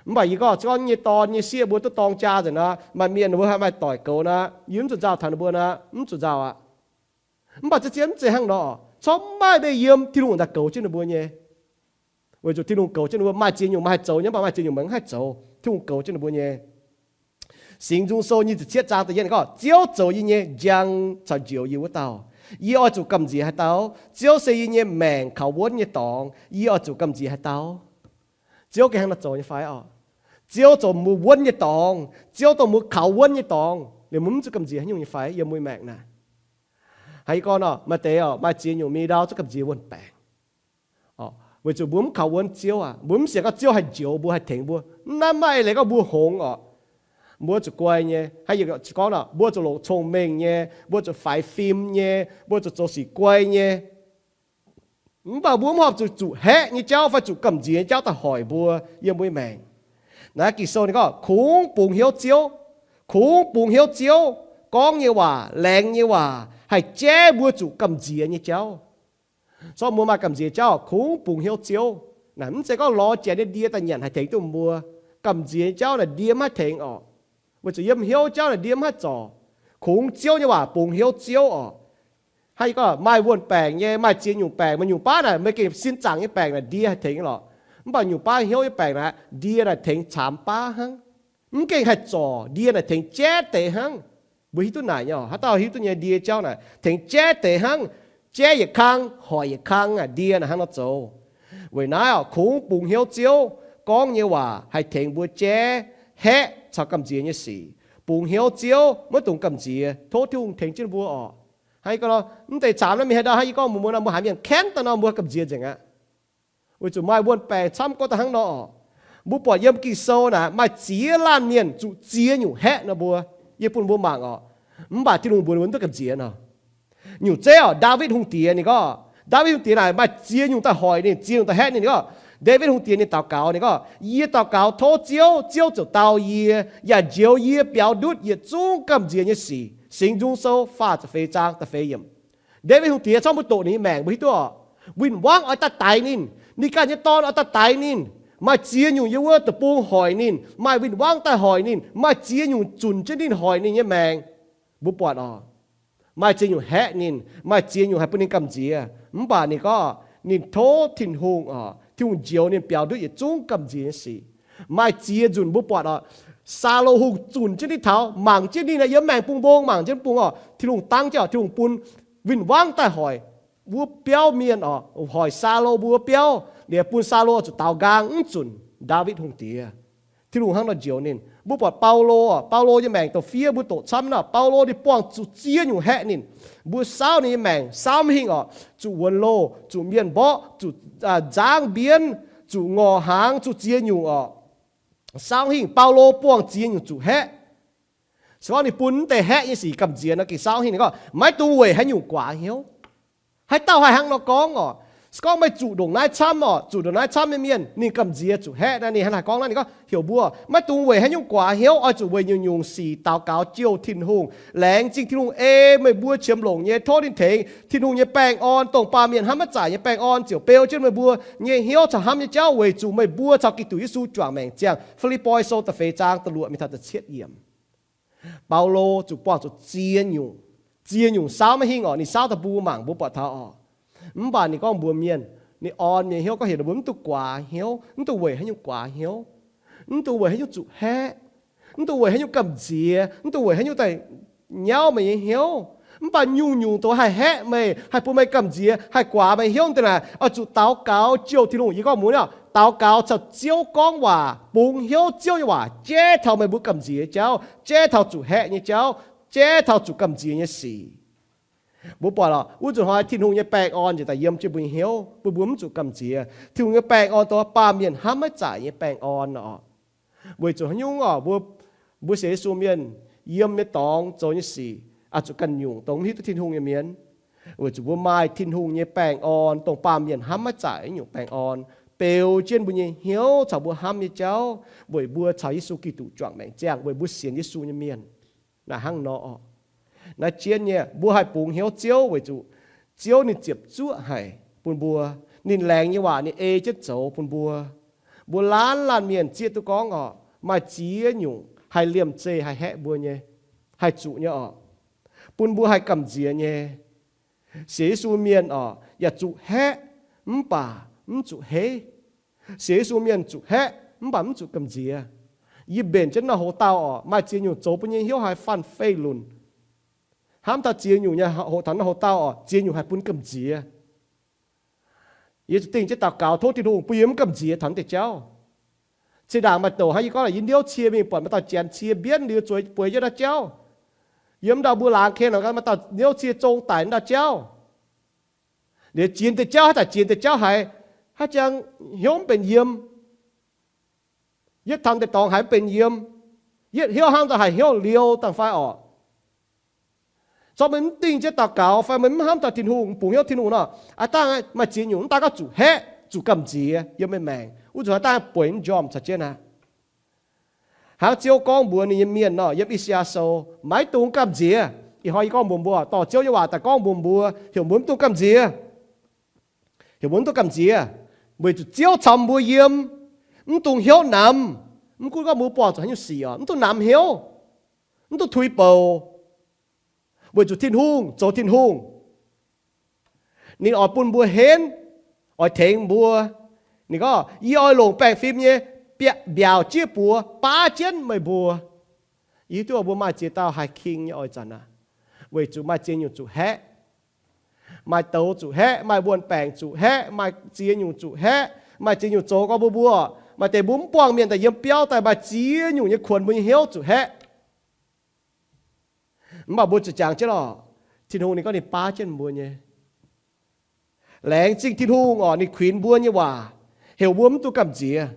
Mv baac yie gorngv, gorngv nyei dorn nyei sieqv mbuo duqv dorng jaa nzengc nor, maaih mienh ninh mbuo haih maaih doic goux nor, yie mv zuqc nzauh taux ninh mbuo nor, mv zuqc nzauh aqv. Mv baac ziex ziex mv zeiz hnangv nor, corc mv maaih mbuo yiem, Tin-Hungh daaih goux jienv ninh mbuo nyei. Weic zuqc Tin-Hungh goux jienv ninh mbuo, maaih ziex nyungc maaih haih zoux nyei, mv baac maaih ziex nyungc maaih mv haih zoux. Tin-Hungh goux jienv ninh mbuo nyei. Singx Nzung Sou nyic ziepc cietv zaang da'yietv gorngv, Ziouv zoux yie nyei njang caux njoux yie wuov dauh. Yie oix zuqc gamh nziex haaix dauh? Ziouv se yie nyei maengc kaux wuonv nyei dorngx. Yie oix zuqc gamh nziex haaix dauh? Ziouv gengh hnangv nor zoux nyei fai oc? Ziouv zoux mbuo wuonv nyei dorngx. Ziouv dongh mbuo kaux wuonv nyei dorngx. Liuz mbuo mv zuqc gamh nziex haaix nyungc nyei fai yiem mbuo maengc naaic? Hnangv yie gorngv nor, maaih deix oc, maaih ziex nyungc mingh ndau zuqc gamh nziex wuonh baengc. Weic zuqc mbuo mv kaux wuonv Ziouv aqv. Mbuo mv sienx gorngv Ziouv haih njoux mbuo, haih tengx mbuo. Naaiv maaih eix leiz gorngv mbuo hngongx oc. Mbuo zuqc guai nyei. Hnangv yie gorngv nor, mbuo zuqc longc cong-mengh nyei, mbuo zuqc faix fim nyei, mbuo zuqc zoux sic guai nyei. Mv baac mbuo mv horpc zuqc zuqc haeqv nyei jauv fai zuqc gamh nziex nyei jauv daaih hoic mbuo yiem mbuo nyei maengc. Naaiv Ging-Sou ninh gorngv, kungx bungx hnyouv Ziouv. Kungx bungx hnyouv Ziouv gorngv nyei waac, laengz nyei waac haih jaiv mbuo zuqc gamh nziex nyei jauv. Zorqv mbuo maaih gamh nziex jauv, kungx bungx hnyouv Ziouv. Naaic mv zeiz gorngv lorz janx nyei ndie daaih nyanc haih tengx duqv mbuo. Gamh nziex nyei jauv naaic ndie mv haih tengx oc. Weic zuqc yiem hnyouv jauv naaic ndie mv haih zorc. Kungx Ziouv nyei waac bungx hnyouv Ziouv oc. Hnangv yie gorngv, maaih wuonh baengc nyei, maaih ziex nyungc baengc, maaih nyungc baav naaic meih gengh sin zaangc nyei baengc naaic ndie haih tengx lorqc. Mv baac nyungc baav hnyouv nyei baengc naaic ndie naaic tengx caamx baav hnangv. Mv gengh haih zorc, ndie naaic tengx jaiv deix hnangv. Mbuo hiuv duqv naaic nyei oc. Haaix dauh hiuv duqv nyei, ndie jauv naaic tengx jaiv deix hnangv. Jaiv yietc kang hoic yietc kang aqv. Ndie naaic hnangv nor zoux. Weic naaiv oc, kungx bungx hnyouv Ziouv gorngv nyei waac haih tengx mbuo jaiv haeqv caux gamh nziex nyei sic. Bungx hnyouv Ziouv maiv dungx gamh nziex. Tov Tin-Hungh tengx jienv mbuo oc. Hnangv yie gorngv nor, mv deix caamx naaiv mingh haaix ndau, hnangv yie gorngv mbuox mbuo nor, mbuo haiz mienh kaenv daaih nor mbuo gamh nziex nzengc aqv. Weic zuqc maaih wuonh baengc camv gorngv daaih hnangv nor oc. Mbuo buatc yiem Ging-Sou naaic maaih ziex laanh mienh zuqc ziex nyungc haeqv nor mbuo, yie bun mbuo mangc oc. Mv baac Tin-Hungh mbuox mbuo mv duqv gamh nziex nor. Nyungc zeiv oc, Ndaawitv Hungh Diex ninh gorngv, Ndaawitv Hungh Diex naaic maaih ziex nyungc daaih hoic ninh, ziex nyungc daaih haeqv ninh. Ninh gorngv, Ndaawitv Hungh Diex ninh daux gaux, ninh gorngv, Yie daux gaux tov Ziouv, Ziouv ziouc dau yie, yaac njoux yie biaux ndutv yietc zungv gamh nziex nyei sic. Singx Nzung Sou faah ziepc feix zaang da'feix yiemc. Ndaawitv Hungh Diex corc mbuo doqc ninh nyei maengc, mbuo hiuv duqv oc, win-wangv oix daaih daix ninh, ninh ganh nyei dorn oix daaih daix ninh. Maaih ziex nyungc yiem wuov deic-bung hoic ninh, maaih win-wangv daaih hoic ninh, maaih ziex nyungc zunc jienv ninh hoic ninh nyei maengc. Mbuo buatc oc, maaih ziex nyungc haeqv ninh, maaih ziex nyungc haih bun ninh gamh nziex. Mv baac ninh gorngv ninh tov Tin-Hungh oc, Tin-Hungh njoux ninh biaux ndutv yietc zungv gamh nziex nyei sic. Maaih ziex nzunc mbuo buatc oc, Saulo Hungh zunc jienv ninh taux, mangc jienv ninh yiem maengx bung mbong, mangc jienv bung oc, Tin-Hungh dangv jienv oc, Tin-Hungh bun win-wangv daaih hoic wuov biauv mienh oc, hoic Saulo mbuo biauv, liuz bun Saulo zuqc daaux nqaang, mv zunc Ndaawitv Hungh Diex. Tin-Hungh hnangv nor njoux ninh. Mbuo buatc Baulo oc, Baulo nyei maengc douc fiev mbuo doqc camv nor, Baulo ninh buangh zuqc ziex nyungc haeqv ninh. Mbuo saauv ninh nyei maengc saauv mv hingh oc, zuqc wuonx loh, zuqc mienh mborqv, zuqc nzangv mbienv, zuqc ngorc hnaangx, zuqc ziex nyungc oc. Saauv hingh Baulo buangh ziex nyungc zuqc haeqv. Se gorngv ninh bun mv deix haeqv nyei sic gamh nziex nor, gengh saauv hingh ninh gorngv, maiv dungx weic haaix nyungc guaax hnyouv. Haaix dauh haih hnangv nor gorngv oc? Se gorngv meih zuqc ndongc naaiv camv oc, zuqc ndongc naaiv camv nyei mienh ninh gamh nziex zuqc haeqv naaiv, ninh hnangv haaix gorngv naaiv? Ninh gorngv heuc mbuo, maiv dungx weic haaix nyungc guaax hnyouv, oix zuqc weic nyungc-nyungc sic daux gaux jouh Tin-Hungh, laengz zingh Tin-Hungh ei meih mbuo qiemx longc nyei, tov ninh tengx Tin-Hungh nyei baengh orn dongh baamh mienh hnamv maiv zaaic nyei baengh orn ziouc beu jienv meih mbuo nyei hnyouv caux hnamv nyei jauv weic zuqc meih mbuo caux Giduc Yesu juangc maengc ziangh. Fi^lipv^poi Sou da'feix zaang da'luoqc mingh taux da'cietv yiemc. Baulo zuqc buangh zuqc ziex nyungc, ziex nyungc saauv maiv hingh oc, ninh saauv daaih bun mbuo mangc mbuo buatc taux oc. Mv baac ninh gorngv mbuox mienh, ninh orn mienh hnyouv gorngv heuc ninh mbuo mv dungx guaax hnyouv, mv dungx weic haaix nyungc guaax hnyouv, mv dungx weic haaix nyungc zuqc haeqv, mv dungx weic haaix nyungc gamh nziex, mv dungx weic haaix nyungc daaih nyauv meih nyei hnyouv. Mv baac nyungc-nyungc doz haih haeqv meih, haih bun meih gamh nziex, haih guaax meih hnyouv deix naaic, oix zuqc daux gaux jouh Tin-Hungh. Yie gorngv mbuox ninh oc, daux gaux caux Ziouv gorngv waac, bungx hnyouv Ziouv nyei waac jaiv taux meih mbuo gamh nziex nyei jauv, jaiv taux zuqc haeqv nyei jauv, jaiv taux zuqc gamh nziex nyei sic. Mbuo buatc lorqc, wuov nzunc hnoi Tin-Hungh nyei baengh orn njiec daaih yiem jienv mbuo nyei hnyouv, bun mbuo mv zuqc gamh nziex. Tin-Hungh nyei baengh orn dongh baamh mienh hnamv maiv zaaic nyei baengh orn oc. Weic zuqc haaix nyungc oc, mbuo, mbuo sienx Yesu mienh yiem nyei dorngx zoux nyei sic, oix zuqc ganh nyungc dongh mv hiuv duqv Tin-Hungh nyei mienh. Weic zuqc mbuo maaih Tin-Hungh nyei baengh orn, dongh baamh mienh hnamv maiv zaaic nyungc baengh orn, beu jienv mbuo nyei hnyouv caux mbuo hnamv nyei jauv, weic mbuo caux Yesu Giduc juangc maengc ziangh, weic mbuo sienx Yesu nyei mienh. Naaiv hnangv nor oc. Naaiv jienv nyei, mbuo haih bungx hnyouv Ziouv weic zuqc Ziouv ninh ziepc zuoqv haic bun mbuo. Ninh laengz nyei waac ninh ei jienv zoux bun mbuo. Mbuo laanh laanh mienh zieqv duqv gorngv oc, maaih ziex nyungc haih liemh zeih haih haeqv mbuo nyei, haih zuqc nyei oc, bun mbuo haih gamh nziex nyei. Sienx Yesu mienh oc, yaac zuqc haeqv, mv baac mv zuqc heiv. Sienx Yesu mienh zuqc haeqv mv baac mv zuqc gamh nziex. Yie mbenc jienv naaiv hoc-dauh oc, maaih ziex nyungc zoux bun nyei hnyouv haih faanh-fei lunc. Hnamv taux ziex nyungc nyei hoc, taux naaiv hoc-dauh oc, ziex nyungc haih bun gamh nziex. Yie zuqc dingh jienv daux gaux tov Tin-Hungh bun yie mv gamh nziex taux naaiv deix jauv. Zinh ndaangc maaih douc hnangv yie gorngv, yie niouv cie mingh buatc maaih dauh janx cie mbienv liuz zueiz bueix jienv naaiv jauv. Yiem ndau mbuo laangz ken maaih dauh niouv cie zong daic ndau jauv. Liuz jiex deix jauv, haaix zanc jiex deix jauv haiz, haaix jangx hnyouv mv benx yiem. Yietv taux deix dorngx haiz mv benx yiem. Yietv hnyouv hnangv daaih haiz hnyouv liouh dangh fai orqc. Zorqv meih mv dingh jienv daux gaux fai meih mv hnamv taux Tin-Hungh, bungx hnyouv Tin-Hungh nor, aav dangh maaih ziex nyungc mv daan gorngv zuqc haeqv, zuqc gamh nziex yiem meih maengc. Wuov zuqc haaix dangh bueix njormh caux jienv aqv. Hnangv Ziouv gorngv mbuox ninh nyei mienh nor, yiem I^saa^yaa Sou, maiv dungx gamh nziex. Ih hnoi yie gorngv mbuox mbuo, dorh Ziouv nyei waac daaih gorngv mbuox mbuo, heuc mbuo mv dungx gamh nziex. Heuc mbuo mv dungx gamh nziex, weic zuqc Ziouv caux mbuo yiem, mv dungx hnyouv namx. Mv gunv gorngv mbuo buangh zuqc haaix nyungc sic oc, mv dungx namx hnyouv, mv dungx tuix bouc, weic zuqc Tin-Hungh zoux Tin-Hungh. Ninh oix bun mbuo henv, oix tengx mbuo. Ninh gorngv, yie oix longc baengh fim nyei biaav-mbiaauc jieqv buoz baav jienv meih mbuo. Yie hiuv duqv mbuo maaih ziex dauh haih king nyei oix zanc aqv, weic zuqc maaih ziex nyungc zuqc haeqv. Maaih douz zuqc haeqv, maaih wuon-baengc zuqc haeqv, maaih ziex nyungc zuqc haeqv, maaih ziex nyungc zoux gorngv mbuo mbuo, maaih deix mbuo mv buangh mienh daaih yiem biauv daaih maaih ziex nyungc nyei kuonx mbuo nyei hnyouv zuqc haeqv. Mv baac mbuo zuqc jangx jienv lorqc, Tin-Hungh ninh gorngv ninh baav jienv mbuo nyei. Laengz zingh Tin-Hungh oc, ninh kuinx mbuo nyei waac, heuc mbuo mv dungx gamh nziex.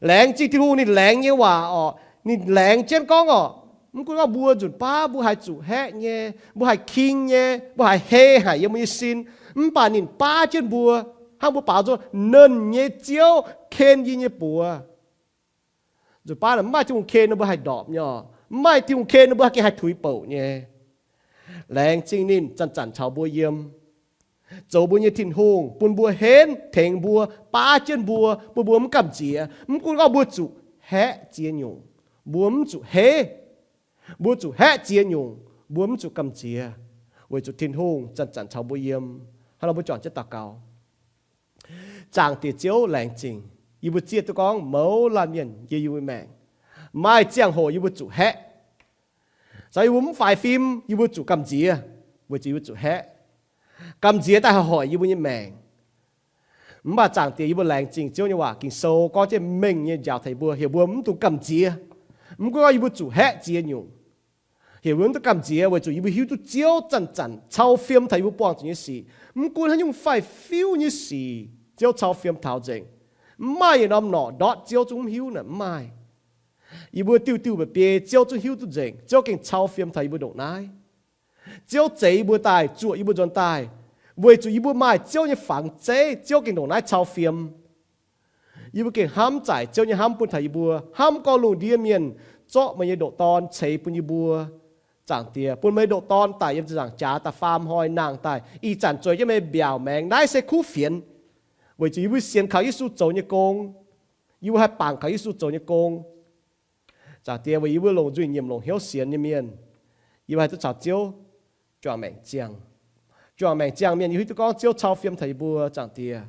Laengz zingh Tin-Hungh ninh laengz nyei waac oc, ninh laengz jienv gorngv oc, mv gunv gorngv mbuo nzunc baav mbuo haih zuqc haeqv nyei, mbuo haih king nyei, mbuo haih hei haic yiem mbuo nyei sin, Mv baac ninh baav jienv mbuo, hnangv mbuo baaux nzung, Nernh nyei Ziouv ken yie nyei buoz. Nzunc baav mv maaih Tin-Hungh ken ninh mbuo haih ndorpc nyei oc. Mv maaih Tin-Hungh ken ninh mbuo gengh haih tuix bouc nyei. Laengz zingh ninh zanc-zanc caux mbuo yiem, zoux mbuo nyei Tin-Hungh, bun mbuo henv, tengx mbuo, baav jienv mbuo, bun mbuo mv gamh nziex. Mv gunv gorngv mbuo zuqc haeqv ziex nyungc, mbuo mv zuqc heiv. Mbuo zuqc haeqv ziex nyungc, mbuo mv zuqc gamh nziex, weic zuqc Tin-Hungh zanc-zanc caux mbuo yiem. Hnangv nor mbuo juangc jienv daux gaux. Zaangc Diex Ziouv, laengz zingh yie mbuo zieqv duqv gorngv mouz laanh mienh yiem yie mbuo maengc, maaih ziangh hoc yie mbuo zuqc haeqv. Caux yie mbuo mv faix fim, yie mbuo zuqc gamh nziex, weic zuqc yie mbuo zuqc haeqv. Gamh nziex daaih haih hoic yie mbuo nyei maengc. Mv baac Zaangc Diex, yie mbuo laengz zingh Ziouv nyei waac. Ging-Sou gorngv jienv mengh nyei njaaux taux yie mbuo, heuc mbuo mv dungx gamh nziex. Mv gunv gorngv yie mbuo zuqc haeqv ziex nyungc, heuc mbuo mv dungx gamh nziex, weic zuqc yie mbuo hiuv duqv Ziouv zanc-zanc cau fiem taux yie mbuo buangh zuqc nyei sic. Mv gunv haaix nyungc faix-fiuv nyei sic, Ziouv cau fiem taux nzengc. Mv maaih yietc norm norqc ndortv Ziouv zungv mv hiuv naaic, mv maaih. Yie mbuo diuh diuh mba'biei Ziouv zungv hiuv duqv nzengc. Ziouv gengh cau fiem taux yie mbuo ndongc naaiv. Ziouv zeix yie mbuo daaih, zuoqc yie mbuo nzuonx daaih, weic zuqc yie mbuo maaih Ziouv nyei fangx zeiv. Ziouv gengh ndongc naaiv cau fiem. Yie mbuo gengh hnamv zaaic Ziouv nyei hnamv bun taux yie mbuo, hnamv gorx lungh ndiev mienh zorqv meih nyei ndoqc Dorn ceix bun yie mbuo. Zaangc Diex, bun meih ndoqc Dorn daic yiem ziepc nzaangc jaax da'faam hnoi nangh daaih, ih zanc zueiz jienv meih mbiaauc maengx. Naaiv se kuv fienx, weic zuqc yie mbuo sienx kaux Yesu zoux nyei gong. Yie mbuo haih bangc kaux Yesu zoux nyei gong. Zaangc Diex, weic yie mbuo longc nzuih nyiemc longc hnyouv sienx nyei mienh, yie mbuo haih duqv caux Ziouv juangc maengc ziangh. Juangc maengc ziangh mienh, yie hiuv duqv gorngv Ziouv cau fiem taux yie mbuo. Zaangc Diex,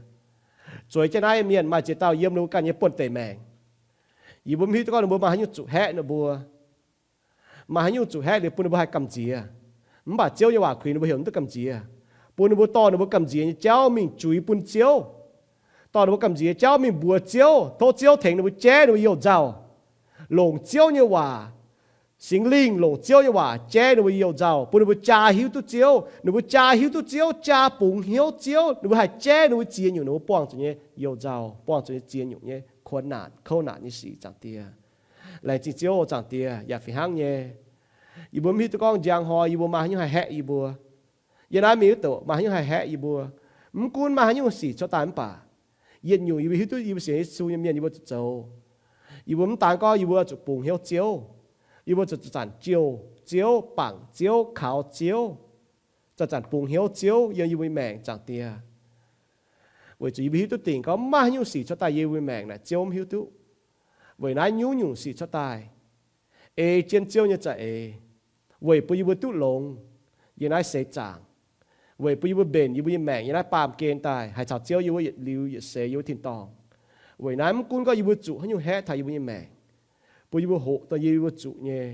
zueiz jienv naaiv mienh maaih ziex dauh yiem ninh mbuo ganh nyei buonv-deic maengc. Yie mbuo mv hiuv duqv gorngv ninh mbuo maaih haaix nyungc zuqc haeqv ninh mbuo, maaih haaix nyungc zuqc haeqv liuz bun ninh mbuo haih gamh nziex. Mv baac Ziouv nyei waac kuinx ninh mbuo heuc mv duqv gamh nziex, bun ninh mbuo dorh ninh mbuo gamh nziex nyei jauv mingh juix bun Ziouv, dorh ninh mbuo gamh nziex jauv mingh mbuox Ziouv, tov Ziouv tengx ninh mbuo jaiv ninh mbuo youh nzauh, longc Ziouv nyei waac. Singx Lingh longc Ziouv nyei waac jaiv ninh mbuo youh nzauh, bun ninh mbuo jaa hiuv duqv Ziouv. Ninh mbuo jaa hiuv duqv Ziouv, jaa bungx hnyouv Ziouv, ninh mbuo haih jaiv ninh mbuo ziex nyungc ninh mbuo buangh zuqc nyei youh nzauh, buangh zuqc nyei ziex nyungc nyei 困难, 困难 nyei sic. Zaangc Diex, laengz zingh Ziouv. Zaangc Diex, yaac fih hnangv nyei, yie mbuo mv hiuv duqv gorngv njang hnoi yie mbuo maaih haaix nyungc haih haeqv yie mbuo. Yiem naaiv mingh wuov douc maaih haaix nyungc haih haeqv yie mbuo. Mv gunv maaih haaix nyungc sic cuotv daaih mv baac, yietc nyungc yie mbuo hiuv duqv yie mbuo sienx Yesu nyei mienh yie mbuo zuqc zoux. Yie mbuo mv daan gorngv yie mbuo zuqc bungx hnyouv Ziouv, yie mbuo zuqc zanc-zanc jouh Ziouv, bangc Ziouv, kaux Ziouv, zanc-zanc bungx hnyouv Ziouv yiem yie mbuo nyei maengc. Zaangc Diex, weic zuqc yie mbuo hiuv duqv dingc gorngv maaih haaix nyungc sic cuotv daaih yiem yie mbuo nyei maengc naaic Ziouv mv hiuv duqv. Weic naaiv nyungc-nyungc sic cuotv daaih, ei jienv Ziouv nyei za'eix, weic bun yie mbuo duqv longx yiem naaiv seix zaangc, weic bun yie mbuo mbenc yie mbuo nyei maengc yiem naaiv baamh gen daaih haih caux Ziouv yiem wuov yietc liuz yietc seix yiem wuov tin-dorngh. Weic naaiv mv gunv gorngv yie mbuo zuqc haaix nyungc haeqv taux yie mbuo nyei maengc, bun yie mbuo hoqc dongh yie mbuo zuqc nyei,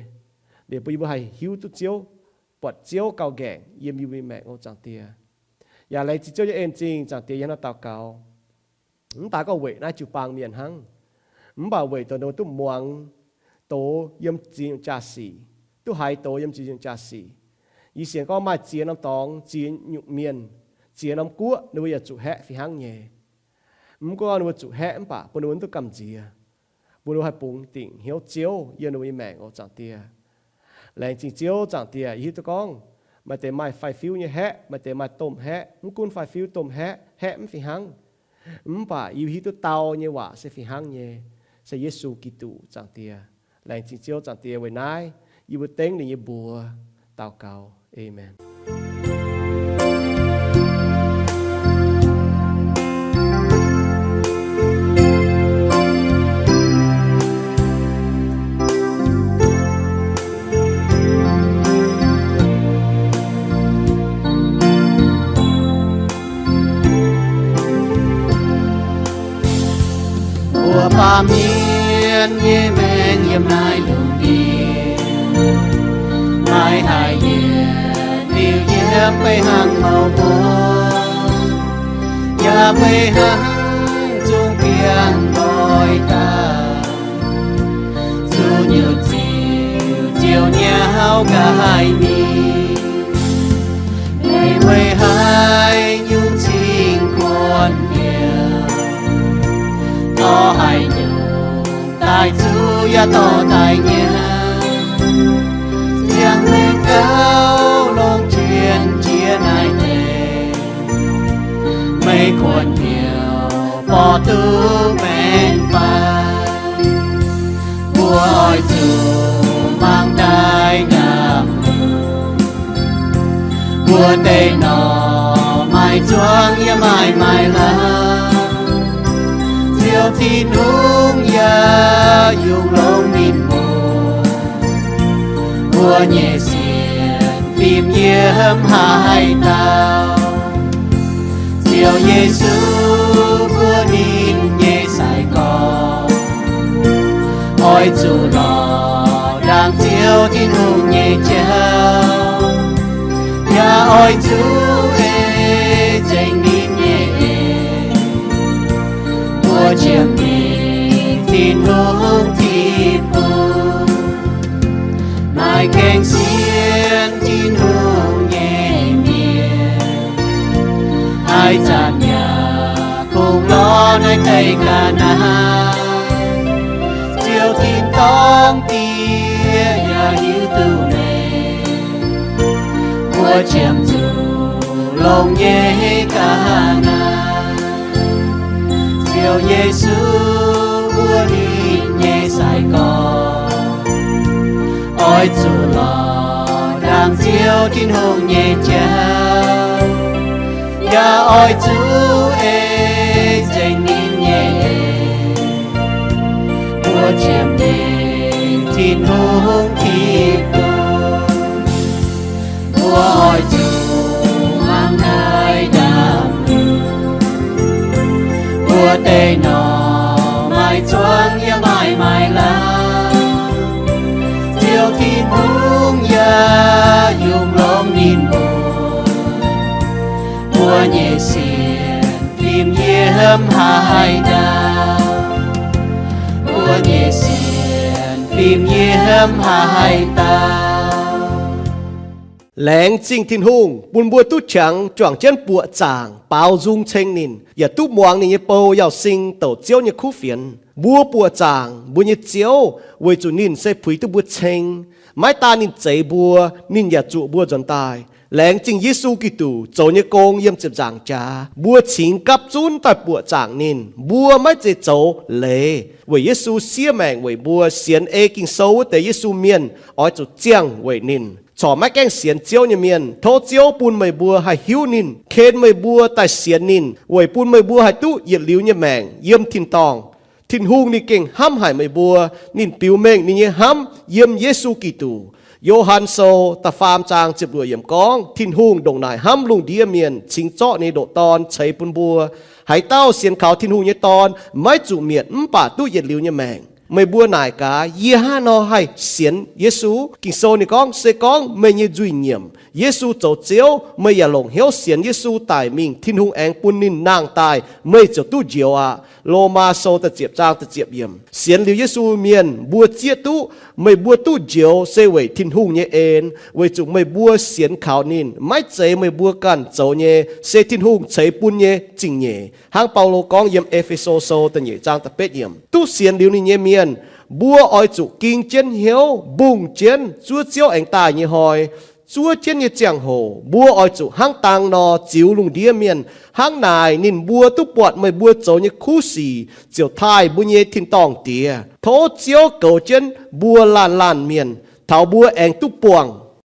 liuz bun yie mbuo haih hiuv duqv Ziouv, buatc Ziouv gauh nqaengc yiem yie mbuo nyei maengc oc Zaangc Diex. Yaac laengz zingh Ziouv nyei en-zingh. Zaangc Diex, yie hnangv naaiv daux gaux, mv daan gorngv weic naaiv jiu-baang mienh hnangv, mv baac weic dongh ninh mbuo duqv muangx doz yiem ziex nyungc jaa-sic, duqv haiz doz yiem ziex nyungc jaa-sic. Yie sienx gorngv maaih ziex norm dorngx, ziex nyungc mienh, ziex norm guoqv ninh mbuo yaac zuqc haeqv fih hnangv nyei. Mv gunv ninh mbuo zuqc haeqv mv baac bun ninh mbuo mv duqv gamh nziex, bun ninh mbuo haih bungx dingc hnyouv Ziouv yiem ninh mbuo nyei maengc oc Zaangc Diex. Laengz zingh Ziouv Zaangc Diex, yie hiuv duqv gorngv maaih deix maaih faix-fiuv nyei haeqv, maaih deix maaih domh haeqv. Mv gunv faix-fiuv domh haeqv, haeqv mv fih hnangv, mv baac yie hiuv duqv dau nyei waac se fih hnangv nyei, se Yesu Giduc Zaangc Diex. Laengz zingh Ziouv Zaangc Diex. Weic naaiv yie mbuo dengv ninh nyei mbuox daux gaux. Aamen. Mbuo baamh mienh nyei maengc yiem naaiv lungh ndiev, maiv haih yietc liuz yiem beiv hnangv mouc mbuo, yaac beiv hnangv zungv biangh doix daaih. Zuqc nyutc ziux ziouc nyauv nqa'haav mingh, meih weic haaix nyungc cingx kuonx mi'aqv? Dorh haaix nyungc daaih zuqc yaac dorh daaih nyaiv, ziangh meih gauh longc jienv jiex naaiv deix. buonc hnyouv borqv duqv baengh fai. Mbuo oix zuqc hmuangv ndaix ndaamv-ndorm, mbuo deix norm maaih zuangx yaac maaih maaih lauh. Ziouv Tin-Hungh yaac yungz longx ninh mbuo. Mbuo nyei sienx fim yiem haaix dauh, Ziouv Yesu mbuo ninh nyei sai-gorx, oix zuqc lorz ndaangc Ziouv Tin-Hungh nyei jauv, yaac oix zuqc ei nzengc ninh nyei en. Mbuo qiemx dingc Tin-Hungh Tin-Hungh, maaih gaengh sienx Tin-Hungh nyei mienh, haaix zanc yaac kungx lorz naaiv deix ga'naaiv. Ziouv tin-dorngh Die yaac hiuv duqv meih, mbuo qiemx zuqc longx nyei ga'naaiv. Ziouv Yesu mbuo ninh nyei sai-gorx, oix zuqc lorz ndaangc Ziouv Tin-Hungh nyei jauv, yaac oix zuqc ei nzengc ninh nyei en. Mbuo qiemx dingc Tin-Hungh Tin-Hungh, mbuo oix zuqc hmuangv ndaix ndaamv-ndorm, mbuo deix norm maaih zuangx yaac maaih maaih lauh. Ziouv Tin-Hungh yaac yungz longx ninh mbuo. Mbuo nyei sienx fim yiem haaix dauh, mbuo nyei sienx fim yiem haaix dauh. Laengz zingh Tin-Hungh bun mbuo duqv qangx juangc jienv buoqc zaangc baaux nzung ceng ninh, yaac duqv muangx ninh nyei bou Yauz Sing douc Ziouv nyei kuv fienx. Mbuo buoqc zaangc mbuo nyei Ziouv weic zuqc ninh se puix duqv mbuo ceng. Maiv daan ninh zeix mbuo, ninh yaac zuqc mbuo nzuonx daaih. Laengz zingh Yesu Giduc zoux nyei gong yiem ziepc nzaangc jaax, mbuo cingx gapv zunv daaih buoqc zaangc ninh. Mbuo maiv zeiz zoux leiz weic Yesu siev maengc weic mbuo. Sienx ei Ging-Sou wuov deix Yesu mienh oix zuqc ziangh weic ninh. Corc maiv gaengh sienx Ziouv nyei mienh, tov Ziouv bun meih mbuo haih hiuv ninh, ken meih mbuo daaih sienx ninh, weic bun meih mbuo haih duqv yietc liuz nyei maengc yiem tin-dorngh. Tin-Hungh ninh gengh hnamv haic meih mbuo. Ninh biux mengh ninh nyei hnamv yiem Yesu Giduc. Yo^han Sou da'faam zaang ziepc luoqc yiemc gorngv, Tin-Hungh ndongc naaic hnamv lungh ndiev mienh, cingx zorqv ninh nyei ndoqc Dorn ceix bun mbuo. Haaix dauh sienx kaux Tin-Hungh nyei Dorn maiv zuqc mietc mv baac duqv yietc liuz nyei maengc. Meih mbuo naaic gaax, yie hnangv haaix nor haih sienx Yesu? Ging-Sou ninh gorngv, se gorngv meih nyei nzuih nyiemc Yesu zoux Ziouv, meih yaac longc hnyouv sienx Yesu daic mingh, Tin-Hungh aengx bun ninh nangh daaih, meih ziouc duqv njoux aqv. Lomaa Sou da'ziepc zaang da'ziepc yiemc. Sienx liuz Yesu mienh mbuo zieqv duqv meih mbuo duqv njoux se weic Tin-Hungh nyei en, weic zuqc meih mbuo sienx kaux ninh, maiv zeiz meih mbuo ganh zoux nyei, se Tin-Hungh ceix bun nyei zingh nyeic. Hnangv Baulo gorngv yiem E^fe^so Sou da'nyeic zaang da'betv yiemc, duqv sienx liuz ninh nyei mienh, mbuo oix zuqc ging jienv hnyouv mbungh jienv zuov Ziouv aengx daaih nyei hnoi, zuov jienv nyei ziangh hoc, mbuo oix zuqc hnangv dang nor ziux lungh ndiev mienh. Hnangv naaic ninh mbuo duqv buatc meih mbuo zoux nyei kuv sic ziouc taaih mbuo nyei tin-dorngh Diex. Tov Ziouv goux jienv mbuo laanh laanh mienh, taux mbuo aengx duqv buangh